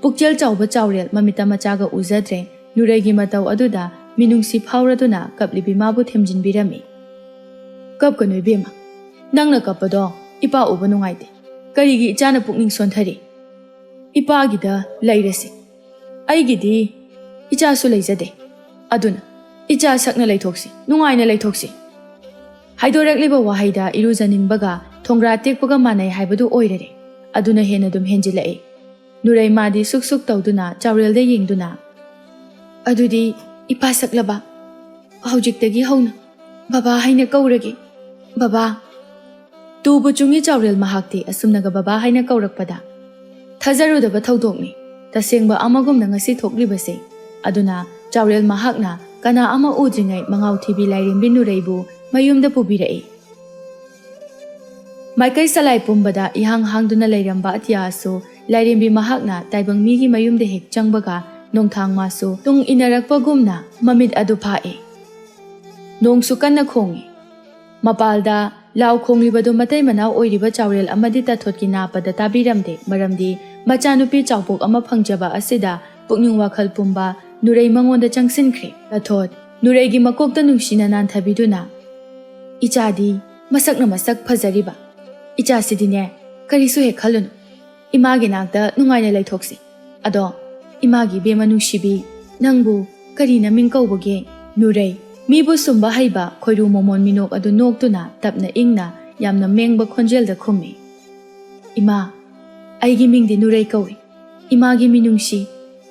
ꯄꯨꯛꯆꯦꯜ ꯆꯥꯎꯕ ꯆꯥꯎꯔꯦꯜ ꯃꯃꯤꯠꯇ ꯃꯆꯥꯒ ꯎꯖꯗ꯭ꯔꯦ꯫ ꯅꯨꯔꯩꯒꯤ ꯃꯇꯧ ꯑꯗꯨꯗ ꯃꯤꯅꯨꯡꯁꯤ ꯐꯥꯎꯔꯗꯨꯅ ꯀꯞꯂꯤꯕꯤ ꯃꯥꯕꯨ ꯊꯦꯝꯖꯤꯟꯕꯤꯔꯝꯃꯤ꯫ "ꯀꯞꯀꯅꯨ ꯏꯕꯦꯝꯃ, ꯅꯪꯅ ꯀꯞꯄꯗꯣ ꯏꯄꯥ ꯎꯕ ꯅꯨꯡꯉꯥꯏꯇꯦ꯫ ꯀꯔꯤꯒꯤ ꯏꯆꯥꯅ ꯄꯨꯛꯅꯤꯡ ꯁꯣꯟꯊꯔꯤ? ꯏꯄꯥꯒꯤꯗ ꯂꯩꯔꯁꯤ꯫ ꯑꯩꯒꯤꯗꯤ ꯏꯆꯥꯁꯨ ꯂꯩꯖꯗꯦ꯫ ꯑꯗꯨꯅ ꯏꯆꯥ ꯁꯛꯅ ꯂꯩꯊꯣꯛꯁꯤ, ꯅꯨꯡꯉꯥꯏꯅ ꯂꯩꯊꯣꯛꯁꯤ"꯫ ꯍꯥꯏꯗꯣꯔꯛꯂꯤꯕ ꯋꯥꯍꯩꯗ ꯏꯔꯨꯖꯅꯤꯡꯕꯒ ꯊꯣꯡꯒ꯭ꯔꯥ ꯇꯦꯛꯄꯒ ꯃꯥꯟꯅꯩ ꯍꯥꯏꯕꯗꯨ ꯑꯣꯏꯔꯔꯦ꯫ ꯑꯗꯨꯅ ꯍꯦꯟꯅ ꯑꯗꯨꯝ ꯍꯦꯟꯖꯤꯜꯂꯛꯏ꯫ ꯅꯨꯔꯩꯃꯥꯗꯤ ꯁꯨꯛ ꯁꯨꯛ ꯇꯧꯗꯨꯅ ꯆꯥꯎꯔꯦꯜꯗ ꯌꯦꯡꯗꯨꯅ, "ꯑꯗꯨꯗꯤ ꯏꯄꯥ ꯁꯛꯂꯕ? ꯍꯧꯖꯤꯛꯇꯒꯤ ꯍꯧꯅ ꯕꯕꯥ ꯍꯥꯏꯅ ꯀꯧꯔꯒꯦ, ꯕꯕꯥ"꯫ ꯇꯨꯕꯨ ꯆꯨꯡꯉꯤ ꯆꯥꯎꯔꯦꯜ ꯃꯍꯥꯛꯇꯤ ꯑꯁꯨꯝꯅꯒ ꯕꯕꯥ ꯍꯥꯏꯅ ꯀꯧꯔꯛꯄꯗ꯫ ꯊꯥꯖꯔꯨꯗꯕ ꯊꯧꯗꯣꯛꯅꯤ꯫ ꯇꯁꯦꯡꯕ ꯑꯃꯒꯨꯝꯅ ꯉꯁꯤ ꯊꯣꯛꯂꯤꯕꯁꯦ꯫ ꯑꯗꯨꯅ ꯆꯥꯎꯔꯦꯜ ꯃꯍꯥꯛꯅ ꯀꯅꯥ ꯑꯃ ꯎꯗ꯭ꯔꯤꯉꯩ ꯃꯉꯥꯎ ꯊꯤꯕꯤ ꯂꯥꯏꯔꯦꯝꯕꯤ ꯅꯨꯔꯩꯕꯨ ꯃꯌꯨꯝꯗ ꯄꯨꯕꯤꯔꯛꯏ꯫ ꯃꯥꯏꯀꯩ ꯆꯂꯥꯏ ꯄꯨꯝꯕꯗ ꯏꯍꯥꯡ ꯍꯥꯡꯗꯨꯅ ꯂꯩꯔꯝꯕ ꯑꯇꯤꯌꯥꯁꯨ ꯂꯥꯏꯔꯦꯝꯕꯤ ꯃꯍꯥꯛꯅ ꯇꯥꯏꯕꯪ ꯃꯤꯒꯤ ꯃꯌꯨꯝꯗ ꯍꯦꯛ ꯆꯪꯕꯒ ꯅꯣꯡꯊꯥꯡ ꯃꯥꯁꯨ ꯇꯨꯡ ꯏꯟꯅꯔꯛꯄꯒꯨꯝꯅ ꯃꯃꯤꯠ ꯑꯗꯨ ꯐꯥꯛꯏ꯫ ꯅꯣꯡꯁꯨ ꯀꯟꯅ ꯈꯣꯡꯏ꯫ ꯃꯄꯥꯜꯗ ꯂꯥꯎ ꯈꯣꯡꯂꯤꯕꯗꯨ ꯃꯇꯩ ꯃꯅꯥꯎ ꯑꯣꯏꯔꯤꯕ ꯆꯥꯎꯔꯦꯜ ꯑꯃꯗꯤ ꯇꯥꯊꯣꯠꯀꯤ ꯅꯥꯄꯗ ꯇꯥꯕꯤꯔꯝꯗꯦ, ꯃꯔꯝꯗꯤ ꯃꯆꯥꯅꯨꯄꯤ ꯆꯥꯎꯄꯣꯛ ꯑꯃ ꯐꯪꯖꯕ ꯑꯁꯤꯗ ꯄꯨꯛꯅꯤꯡ ꯋꯥꯈꯜ ꯄꯨꯝꯕ ꯅꯨꯔꯩ ꯃꯉꯣꯟꯗ ꯆꯪꯁꯤꯟꯈ꯭ꯔꯦ꯫ ꯇꯥꯊꯣꯠ, ꯅꯨꯔꯩꯒꯤ ꯃꯀꯣꯛꯇ ꯅꯨꯡꯁꯤꯅ ꯅꯥꯟꯊꯕꯤꯗꯨꯅ, "ꯏꯆꯥꯗꯤ ꯃꯁꯛꯅ ꯃꯁꯛ ꯐꯖꯔꯤꯕ꯫ ꯏꯆꯥꯁꯤꯗꯤꯅꯦ, ꯀꯔꯤꯁꯨ ꯍꯦꯛ ꯈꯜꯂꯨꯅꯨ꯫ ꯏꯃꯥꯒꯤ ꯅꯥꯛꯇ ꯅꯨꯡꯉꯥꯏꯅ ꯂꯩꯊꯣꯛꯁꯤ꯫ ꯑꯗꯣ ꯏꯃꯥꯒꯤ ꯏꯕꯦꯝꯃ ꯅꯨꯡꯁꯤꯕꯤ, ꯅꯪꯕꯨ ꯀꯔꯤꯅ ꯃꯤꯡ ꯀꯧꯕꯒꯦ?" ꯅꯨꯔꯩ, ꯃꯤꯕꯨ ꯁꯨꯝꯕ ꯍꯩꯕ ꯈꯣꯏꯔꯨ ꯃꯣꯃꯣꯟ ꯃꯤꯅꯣꯛ ꯑꯗꯨ ꯅꯣꯛꯇꯨꯅ ꯇꯞꯅ ꯏꯪꯅ ꯌꯥꯝꯅ ꯃꯦꯡꯕ ꯈꯣꯟꯖꯦꯜꯗ ꯈꯨꯝꯃꯤ꯫ "ꯏꯃꯥ, ꯑꯩꯒꯤ ꯃꯤꯡꯗꯤ ꯅꯨꯔꯩ ꯀꯧꯏ꯫ ꯏꯃꯥꯒꯤ ꯃꯤꯅꯨꯡꯁꯤ,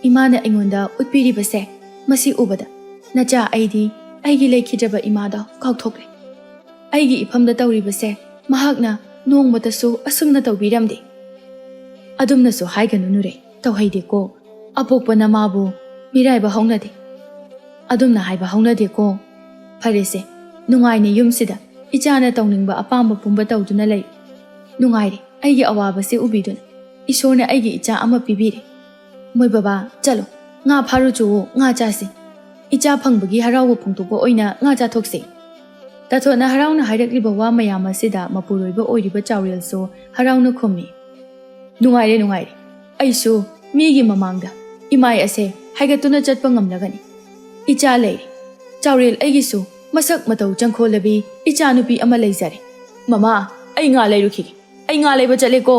ꯏꯃꯥꯅ ꯑꯩꯉꯣꯟꯗ ꯎꯠꯄꯤꯔꯤꯕꯁꯦ, ꯃꯁꯤ ꯎꯕꯗ ꯅꯆꯥ ꯑꯩꯗꯤ ꯑꯩꯒꯤ ꯂꯩꯈꯤꯗ꯭ꯔꯕ ꯏꯃꯥꯗꯣ ꯀꯥꯎꯊꯣꯛꯂꯦ꯫ ꯑꯩꯒꯤ ꯏꯐꯝꯗ ꯇꯧꯔꯤꯕꯁꯦ ꯃꯍꯥꯛꯅ ꯅꯣꯡꯃꯇꯁꯨ ꯑꯁꯨꯝꯅ ꯇꯧꯕꯤꯔꯝꯗꯦ"꯫ "ꯑꯗꯨꯝꯅꯁꯨ ꯍꯥꯏꯒꯅꯨ ꯅꯨꯔꯩ, ꯇꯧꯍꯩꯗꯦꯀꯣ꯫ ꯑꯄꯣꯛꯄ ꯅꯃꯥꯕꯨ ꯃꯤꯔꯥꯏꯕ ꯍꯧꯅꯗꯦ꯫ ꯑꯗꯨꯝꯅ ꯍꯥꯏꯕ ꯍꯧꯅꯗꯦꯀꯣ꯫ ꯐꯔꯦꯁꯦ, ꯅꯨꯡꯉꯥꯏꯅ ꯌꯨꯝꯁꯤꯗ ꯏꯆꯥꯅ ꯇꯧꯅꯤꯡꯕ ꯑꯄꯥꯝꯕ ꯄꯨꯝꯕ ꯇꯧꯗꯨꯅ ꯂꯩ꯫ ꯅꯨꯡꯉꯥꯏꯔꯦ ꯑꯩꯒꯤ ꯑꯋꯥꯕꯁꯦ ꯎꯕꯤꯗꯨꯅ꯫ ꯏꯁꯣꯔꯅ ꯑꯩꯒꯤ ꯏꯆꯥ ꯑꯃ ꯄꯤꯕꯤꯔꯦ꯫ ꯃꯣꯏ ꯕꯕꯥ, ꯆꯠꯂꯣ, ꯉꯥ ꯐꯥꯔꯨꯆꯣꯋꯣ, ꯉꯥ ꯆꯥꯁꯤ"꯫ ꯏꯆꯥ ꯐꯪꯕꯒꯤ ꯍꯔꯥꯎꯕ ꯐꯣꯡꯗꯣꯛꯄ ꯑꯣꯏꯅ ꯉꯥ ꯆꯥꯊꯣꯛꯁꯦ꯫ ꯇꯥꯊꯣꯠꯅ ꯍꯔꯥꯎꯅ ꯍꯥꯏꯔꯛꯂꯤꯕ ꯋꯥ ꯃꯌꯥꯝ ꯑꯁꯤꯗ ꯃꯄꯨꯔꯣꯏꯕ ꯑꯣꯏꯔꯤꯕ ꯆꯥꯎꯔꯦꯜꯁꯨ ꯍꯔꯥꯎꯅ ꯈꯨꯝꯃꯤ꯫ "ꯅꯨꯡꯉꯥꯏꯔꯦ, ꯅꯨꯡꯉꯥꯏꯔꯦ꯫ ꯑꯩꯁꯨ ꯃꯤꯒꯤ ꯃꯃꯥꯡꯗ ꯏꯃꯥꯏ ꯑꯁꯦ ꯍꯥꯏꯒꯠꯇꯨꯅ ꯆꯠꯄ ꯉꯝꯂꯒꯅꯤ꯫ ꯏꯆꯥ ꯂꯩꯔꯦ꯫ ꯆꯥꯎꯔꯦꯜ ꯑꯩꯒꯤꯁꯨ ꯃꯁꯛ ꯃꯇꯧ ꯆꯪꯈꯣꯜꯂꯕꯤ ꯏꯆꯥꯅꯨꯄꯤ ꯑꯃ ꯂꯩꯖꯔꯦ꯫ ꯃꯃꯥ, ꯑꯩ ꯉꯥ ꯂꯩꯔꯨꯈꯤꯒꯦ꯫ ꯑꯩ ꯉꯥ ꯂꯩꯕ ꯆꯠꯂꯦꯀꯣ꯫"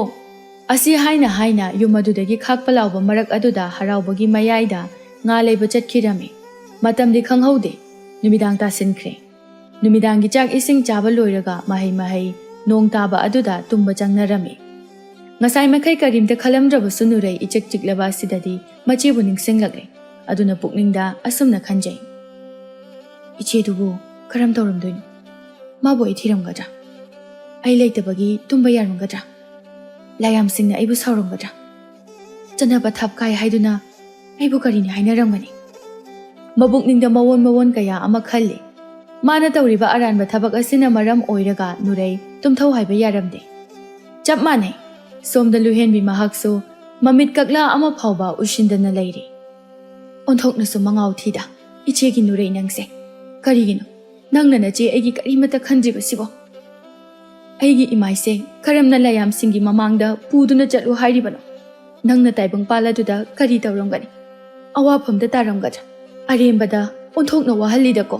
ꯑꯁꯤ ꯍꯥꯏꯅ ꯍꯥꯏꯅ ꯌꯨꯝ ꯑꯗꯨꯗꯒꯤ ꯈꯥꯛꯄ ꯂꯥꯎꯕ ꯃꯔꯛ ꯑꯗꯨꯗ ꯍꯔꯥꯎꯕꯒꯤ ꯃꯌꯥꯏꯗ ꯉꯥ ꯂꯩꯕ ꯆꯠꯈꯤꯔꯝꯃꯤ꯫ ꯃꯇꯝꯗꯤ ꯈꯪꯍꯧꯗꯦ꯫ ꯅꯨꯃꯤꯗꯥꯡ ꯇꯥꯁꯤꯟꯈ꯭ꯔꯦ꯫ ꯅꯨꯃꯤꯗꯥꯡꯒꯤ ꯆꯥꯛ ꯏꯁꯤꯡ ꯆꯥꯕ ꯂꯣꯏꯔꯒ ꯃꯍꯩ ꯃꯍꯩ ꯅꯣꯡ ꯇꯥꯕ ꯑꯗꯨꯗ ꯇꯨꯝꯕ ꯆꯪꯅꯔꯝꯃꯤ꯫ ꯉꯁꯥꯏ ꯃꯈꯩ ꯀꯔꯤꯝꯇ ꯈꯜꯂꯝꯗ꯭ꯔꯕꯁꯨ ꯅꯨꯔꯩ ꯏꯆꯤꯛ ꯆꯤꯛꯂꯕ ꯑꯁꯤꯗꯗꯤ ꯃꯆꯦꯕꯨ ꯅꯤꯡꯁꯤꯡꯂꯛꯂꯦ꯫ ꯑꯗꯨꯅ ꯄꯨꯛꯅꯤꯡꯗ ꯑꯁꯨꯝꯅ ꯈꯟꯖꯩ, "ꯏꯆꯦꯗꯨꯕꯨ ꯀꯔꯝ ꯇꯧꯔꯝꯗꯣꯏꯅꯣ? ꯃꯥꯕꯨ ꯑꯩ ꯊꯤꯔꯝꯒꯗ꯭ꯔꯥ? ꯑꯩ ꯂꯩꯇꯕꯒꯤ ꯇꯨꯝꯕ ꯌꯥꯔꯝꯒꯗ꯭ꯔꯥ? ꯂꯥꯏꯌꯥꯝꯁꯤꯡꯅ ꯑꯩꯕꯨ ꯁꯥꯎꯔꯝꯒꯗ꯭ꯔꯥ? ꯆꯠꯅꯕ ꯊꯥꯞ ꯀꯥꯏ ꯍꯥꯏꯗꯨꯅ ꯑꯩꯕꯨ ꯀꯔꯤꯅꯤ ꯍꯥꯏꯅꯔꯝꯒꯅꯤ?" ꯃꯕꯨꯛꯅꯤꯡꯗ ꯃꯑꯣꯟ ꯃꯑꯣꯟ ꯀꯌꯥ ꯑꯃ ꯈꯜꯂꯤ꯫ ꯃꯥꯅ ꯇꯧꯔꯤꯕ ꯑꯔꯥꯟꯕ ꯊꯕꯛ ꯑꯁꯤꯅ ꯃꯔꯝ ꯑꯣꯏꯔꯒ ꯅꯨꯔꯩ ꯇꯨꯝꯊꯧ ꯍꯥꯏꯕ ꯌꯥꯔꯝꯗꯦ꯫ ꯆꯞ ꯃꯥꯟꯅꯩ꯫ ꯁꯣꯝꯗ ꯂꯨꯍꯦꯟꯕꯤ ꯃꯍꯥꯛꯁꯨ ꯃꯃꯤꯠ ꯀꯛꯂꯥ ꯑꯃ ꯐꯥꯎꯕ ꯎꯏꯁꯤꯟꯗꯅ ꯂꯩꯔꯤ꯫ "ꯑꯣꯟꯊꯣꯛꯅꯁꯨ ꯃꯉꯥꯎ ꯊꯤꯗ, ꯏꯆꯦꯒꯤ ꯅꯨꯔꯩ ꯅꯪꯁꯦ꯫ ꯀꯔꯤꯒꯤꯅꯣ ꯅꯪꯅ ꯅꯆꯦ ꯑꯩꯒꯤ ꯀꯔꯤꯃꯠꯇ ꯈꯟꯗ꯭ꯔꯤꯕꯁꯤꯕꯣ? ꯑꯩꯒꯤ ꯏꯃꯥꯏꯁꯦ ꯀꯔꯝꯅ ꯂꯥꯏꯌꯥꯝꯁꯤꯡꯒꯤ ꯃꯃꯥꯡꯗ ꯄꯨꯗꯨꯅ ꯆꯠꯂꯨ ꯍꯥꯏꯔꯤꯕꯅꯣ? ꯅꯪꯅ ꯇꯥꯏꯕꯪ ꯄꯥꯜ ꯑꯗꯨꯗ ꯀꯔꯤ ꯇꯧꯔꯝꯒꯅꯤ? ꯑꯋꯥꯐꯝꯗ ꯇꯥꯔꯝꯒꯗ꯭ꯔꯥ? ꯑꯔꯦꯝꯕꯗ ꯑꯣꯟꯊꯣꯛꯅ ꯋꯥꯍꯜꯂꯤꯗꯀꯣ꯫"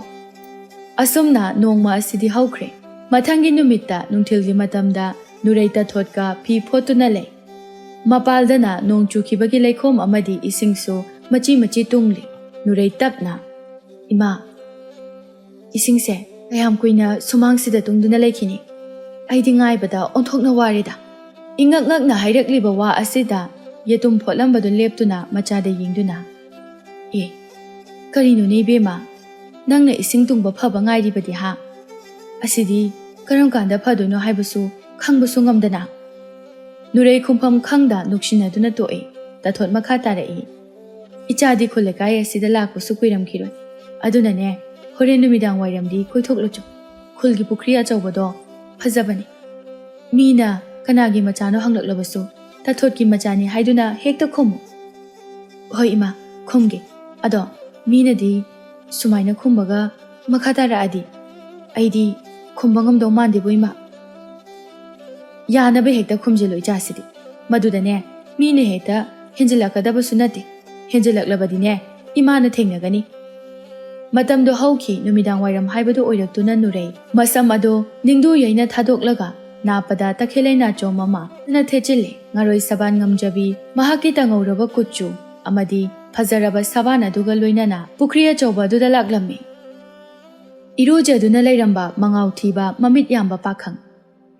ꯑꯁꯨꯝꯅ ꯅꯣꯡꯃ ꯑꯁꯤꯗꯤ ꯍꯧꯈ꯭ꯔꯦ꯫ ꯃꯊꯪꯒꯤ ꯅꯨꯃꯤꯠꯇ ꯅꯨꯡꯊꯤꯜꯒꯤ ꯃꯇꯝꯗ ꯅꯨꯔꯩ ꯇꯥꯊꯣꯠꯀ ꯐꯤ ꯐꯣꯠꯇꯨꯅ ꯂꯩ꯫ ꯃꯄꯥꯜꯗꯅ ꯅꯣꯡ ꯆꯨꯈꯤꯕꯒꯤ ꯂꯩꯈꯣꯝ ꯑꯃꯗꯤ ꯏꯁꯤꯡꯁꯨ ꯃꯆꯤ ꯃꯆꯤ ꯇꯨꯡꯂꯤ꯫ ꯅꯨꯔꯩ ꯇꯞꯅ, "ꯏꯃꯥ, ꯏꯁꯤꯡꯁꯦ ꯀꯌꯥꯝ ꯀꯨꯏꯅ ꯁꯨꯃꯥꯡꯁꯤꯗ ꯇꯨꯡꯗꯨꯅ ꯂꯩꯈꯤꯅꯤ? ꯑꯩꯗꯤ ꯉꯥꯏꯕꯗ ꯑꯣꯟꯊꯣꯛꯅ ꯋꯥꯔꯦꯗ꯫" ꯏꯉꯛ ꯉꯛꯅ ꯍꯥꯏꯔꯛꯂꯤꯕ ꯋꯥ ꯑꯁꯤꯗ ꯌꯦꯇꯨꯝ ꯐꯣꯠꯂꯝꯕꯗꯨ ꯂꯦꯞꯇꯨꯅ ꯃꯆꯥꯗ ꯌꯦꯡꯗꯨꯅ, "ꯑꯦ, ꯀꯔꯤꯅꯣꯅꯦ ꯏꯕꯦꯝꯃ? ꯅꯪꯅ ꯏꯁꯤꯡ ꯇꯨꯡꯕ ꯐꯕ ꯉꯥꯏꯔꯤꯕꯗꯤ ꯍꯥ? ꯑꯁꯤꯗꯤ ꯀꯔꯝ ꯀꯥꯟꯗ ꯐꯗꯣꯏꯅꯣ ꯍꯥꯏꯕꯁꯨ ꯈꯪꯕꯁꯨ ꯉꯝꯗꯅ?" ꯅꯨꯔꯩ ꯈꯨꯝꯐꯝ ꯈꯪꯗ ꯅꯣꯛꯁꯤꯟꯅꯗꯨꯅ ꯇꯣꯛꯏ꯫ ꯇꯥꯊꯣꯠ ꯃꯈꯥ ꯇꯥꯔꯛꯏ, "ꯏꯆꯥꯗꯤ ꯈꯨꯜ ꯂꯩꯀꯥꯏ ꯑꯁꯤꯗ ꯂꯥꯛꯄꯁꯨ ꯀꯨꯏꯔꯝꯈꯤꯔꯣꯏ꯫ ꯑꯗꯨꯅꯅꯦ, ꯍꯣꯔꯦꯟ ꯅꯨꯃꯤꯗꯥꯡ ꯋꯥꯏꯔꯝꯗꯤ ꯀꯣꯏꯊꯣꯛꯂꯨꯆꯣ꯫ ꯈꯨꯜꯒꯤ ꯄꯨꯈ꯭ꯔꯤ ꯑꯆꯧꯕꯗꯣ ꯐꯖꯕꯅꯤ꯫ ꯃꯤꯅ ꯀꯅꯥꯒꯤ ꯃꯆꯥꯅꯣ ꯍꯪꯂꯛꯂꯕꯁꯨ ꯇꯥꯊꯣꯠꯀꯤ ꯃꯆꯥꯅꯤ ꯍꯥꯏꯗꯨꯅ ꯍꯦꯛꯇ ꯈꯨꯝꯃꯨ꯫" "ꯍꯣꯏ ꯏꯃꯥ, ꯈꯨꯝꯒꯦ꯫ ꯑꯗꯣ ꯃꯤꯅꯗꯤ ꯁꯨꯃꯥꯏꯅ ꯈꯨꯝꯕꯒ ꯃꯈꯥ ꯇꯥꯔꯛꯑꯗꯤ ꯑꯩꯗꯤ ꯈꯨꯝꯕ ꯉꯝꯗꯧ ꯃꯥꯟꯗꯦꯕꯨ, ꯏꯃꯥ꯫ ꯌꯥꯅꯕ ꯍꯦꯛꯇ ꯈꯨꯝꯖꯤꯜꯂꯣ, ꯏꯆꯥꯁꯤꯗꯤ꯫ ꯃꯗꯨꯗꯅꯦ, ꯃꯤꯅ ꯍꯦꯛꯇ ꯍꯦꯟꯖꯤꯜꯂꯛꯀꯗꯕꯁꯨ ꯅꯠꯇꯦ꯫ ꯍꯦꯟꯖꯤꯜꯂꯛꯂꯕꯗꯤꯅꯦ, ꯏꯃꯥꯅ ꯊꯦꯡꯅꯒꯅꯤ꯫ ꯃꯇꯝꯗꯣ ꯍꯧꯈꯤ, ꯅꯨꯃꯤꯗꯥꯡ ꯋꯥꯏꯔꯝ ꯍꯥꯏꯕꯗꯨ ꯑꯣꯏꯔꯛꯇꯨꯅ ꯅꯨꯔꯩ ꯃꯁꯝ ꯑꯗꯣ ꯅꯤꯡꯗꯨ ꯌꯩꯅ ꯊꯥꯗꯣꯛꯂꯒ ꯅꯥꯞꯄꯗ ꯇꯈꯦꯜꯂꯩ ꯅꯥꯆꯣꯝ ꯑꯃ ꯐꯖꯅ ꯊꯦꯠꯆꯤꯜꯂꯦ꯫ ꯉꯔꯣꯏ ꯁꯕꯥꯟ ꯉꯝꯖꯕꯤ ꯃꯍꯥꯛꯀꯤ ꯇꯪꯍꯧꯔꯕ ꯀꯨꯠꯆꯨ ꯑꯃꯗꯤ ꯐꯖꯔꯕ ꯁꯕꯥꯟ ꯑꯗꯨꯒ ꯂꯣꯏꯅꯅ ꯄꯨꯈ꯭ꯔꯤ ꯑꯆꯧꯕ ꯑꯗꯨꯗ ꯂꯥꯛꯂꯝꯃꯤ꯫ ꯏꯔꯨꯖꯗꯨꯅ ꯂꯩꯔꯝꯕ ꯃꯉꯥꯎ ꯊꯤꯕ ꯃꯃꯤꯠ ꯌꯥꯝꯕ ꯄꯥꯈꯪ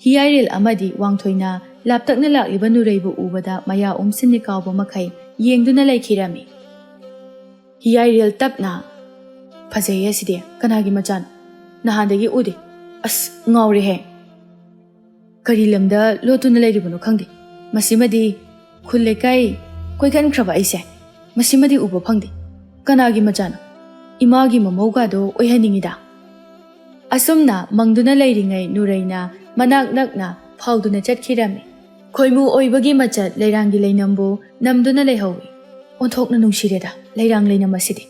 ꯍꯤꯌꯥꯏꯔꯦꯜ ꯑꯃꯗꯤ ꯋꯥꯡꯊꯣꯏꯅ ꯂꯥꯞꯇꯛꯅ ꯂꯥꯛꯂꯤꯕ ꯅꯨꯔꯩꯕꯨ ꯎꯕꯗ ꯃꯌꯥ ꯎꯝꯁꯤꯟꯅꯤ ꯀꯥꯎꯕ ꯃꯈꯩ ꯌꯦꯡꯗꯨꯅ ꯂꯩꯈꯤꯔꯝꯃꯤ꯫ ꯍꯤꯌꯥꯏꯔꯦꯜ ꯇꯞꯅ, "ꯐꯖꯩꯌꯦ ꯑꯁꯤꯗꯤ꯫ ꯀꯅꯥꯒꯤ ꯃꯆꯥꯅꯣ? ꯅꯍꯥꯟꯗꯒꯤ ꯎꯗꯦ꯫ ꯑꯁ, ꯉꯥꯎꯔꯦꯍꯦ꯫ ꯀꯔꯤ ꯂꯝꯗ ꯂꯣꯠꯇꯨꯅ ꯂꯩꯔꯤꯕꯅꯣ ꯈꯪꯗꯦ꯫ ꯃꯁꯤꯃꯗꯤ ꯈꯨꯜ ꯂꯩꯀꯥꯏ ꯀꯣꯏꯒꯟꯈ꯭ꯔꯕ ꯑꯩꯁꯦ꯫ ꯃꯁꯤꯃꯗꯤ ꯎꯕ ꯐꯪꯗꯦ꯫ ꯀꯅꯥꯒꯤ ꯃꯆꯥꯅꯣ? ꯏꯃꯥꯒꯤ ꯃꯃꯧꯒꯗꯣ ꯑꯣꯏꯍꯟꯅꯤꯡꯉꯤꯗ꯫" ꯑꯁꯨꯝꯅ ꯃꯪꯗꯨꯅ ꯂꯩꯔꯤꯉꯩ ꯅꯨꯔꯩꯅ ꯃꯅꯥꯛ ꯅꯛꯅ ꯐꯥꯎꯗꯨꯅ ꯆꯠꯈꯤꯔꯝꯃꯤ꯫ ꯈꯣꯏꯃꯨ ꯑꯣꯏꯕꯒꯤ ꯃꯆꯠ ꯂꯩꯔꯥꯡꯒꯤ ꯂꯩꯅꯝꯕꯨ ꯅꯝꯗꯨꯅ ꯂꯩꯍꯧꯏ꯫ ꯑꯣꯟꯊꯣꯛꯅ ꯅꯨꯡꯁꯤꯔꯦꯗ ꯂꯩꯔꯥꯡ ꯂꯩꯅꯝ ꯑꯁꯤꯗꯤ꯫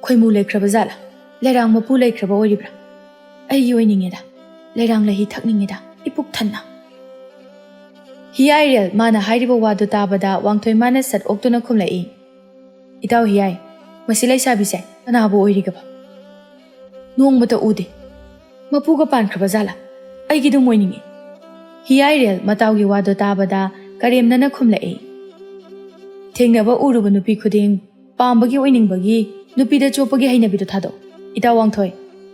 ꯈꯣꯏꯃꯨ ꯂꯩꯈ꯭ꯔꯕ ꯖꯥꯠꯂꯥ? ꯂꯩꯔꯥꯡ ꯃꯄꯨ ꯂꯩꯈ꯭ꯔꯕ ꯑꯣꯏꯔꯤꯕ꯭ꯔꯥ? ꯑꯩꯒꯤ ꯑꯣꯏꯅꯤꯡꯉꯦꯗ꯫ ꯂꯩꯔꯥꯡ ꯂꯩꯍꯤ ꯊꯛꯅꯤꯡꯉꯦꯗ, ꯏꯄꯨꯛ ꯊꯟꯅ꯫ ꯍꯤꯌꯥꯏꯔꯦꯜ ꯃꯥꯅ ꯍꯥꯏꯔꯤꯕ ꯋꯥꯗꯨ ꯇꯥꯕꯗ ꯋꯥꯡꯊꯣꯏ ꯃꯥꯅ ꯁꯠ ꯑꯣꯛꯇꯨꯅ ꯈꯨꯝꯂꯛꯏ, "ꯏꯇꯥꯎ ꯍꯤꯌꯥꯏ, ꯃꯁꯤ ꯂꯩꯁꯥꯕꯤꯁꯦ ꯀꯅꯥꯕꯨ ꯑꯣꯏꯔꯤꯒꯕ? ꯅꯣꯡꯃꯇ ꯎꯗꯦ꯫ ꯃꯄꯨꯒ ꯄꯥꯟꯈ꯭ꯔꯕ ꯖꯥꯠꯂꯥ? ꯑꯩꯒꯤꯗꯨꯝ ꯑꯣꯏꯅꯤꯡꯉꯤ꯫" ꯍꯤꯌꯥꯏꯔꯦꯜ ꯃꯇꯥꯎꯒꯤ ꯋꯥꯗꯨ ꯇꯥꯕꯗ ꯀꯔꯦꯝꯅꯅ ꯈꯨꯝꯂꯛꯏ, "ꯊꯦꯡꯅꯕ ꯎꯔꯨꯕ ꯅꯨꯄꯤ ꯈꯨꯗꯤꯡ ꯄꯥꯝꯕꯒꯤ ꯑꯣꯏꯅꯤꯡꯕꯒꯤ ꯅꯨꯄꯤꯗ ꯆꯣꯞꯄꯒꯤ ꯍꯩꯅꯕꯤꯗꯣ ꯊꯥꯗꯣꯛ꯫ ꯏꯇꯥꯎ ꯋꯥꯡꯊꯣꯏ,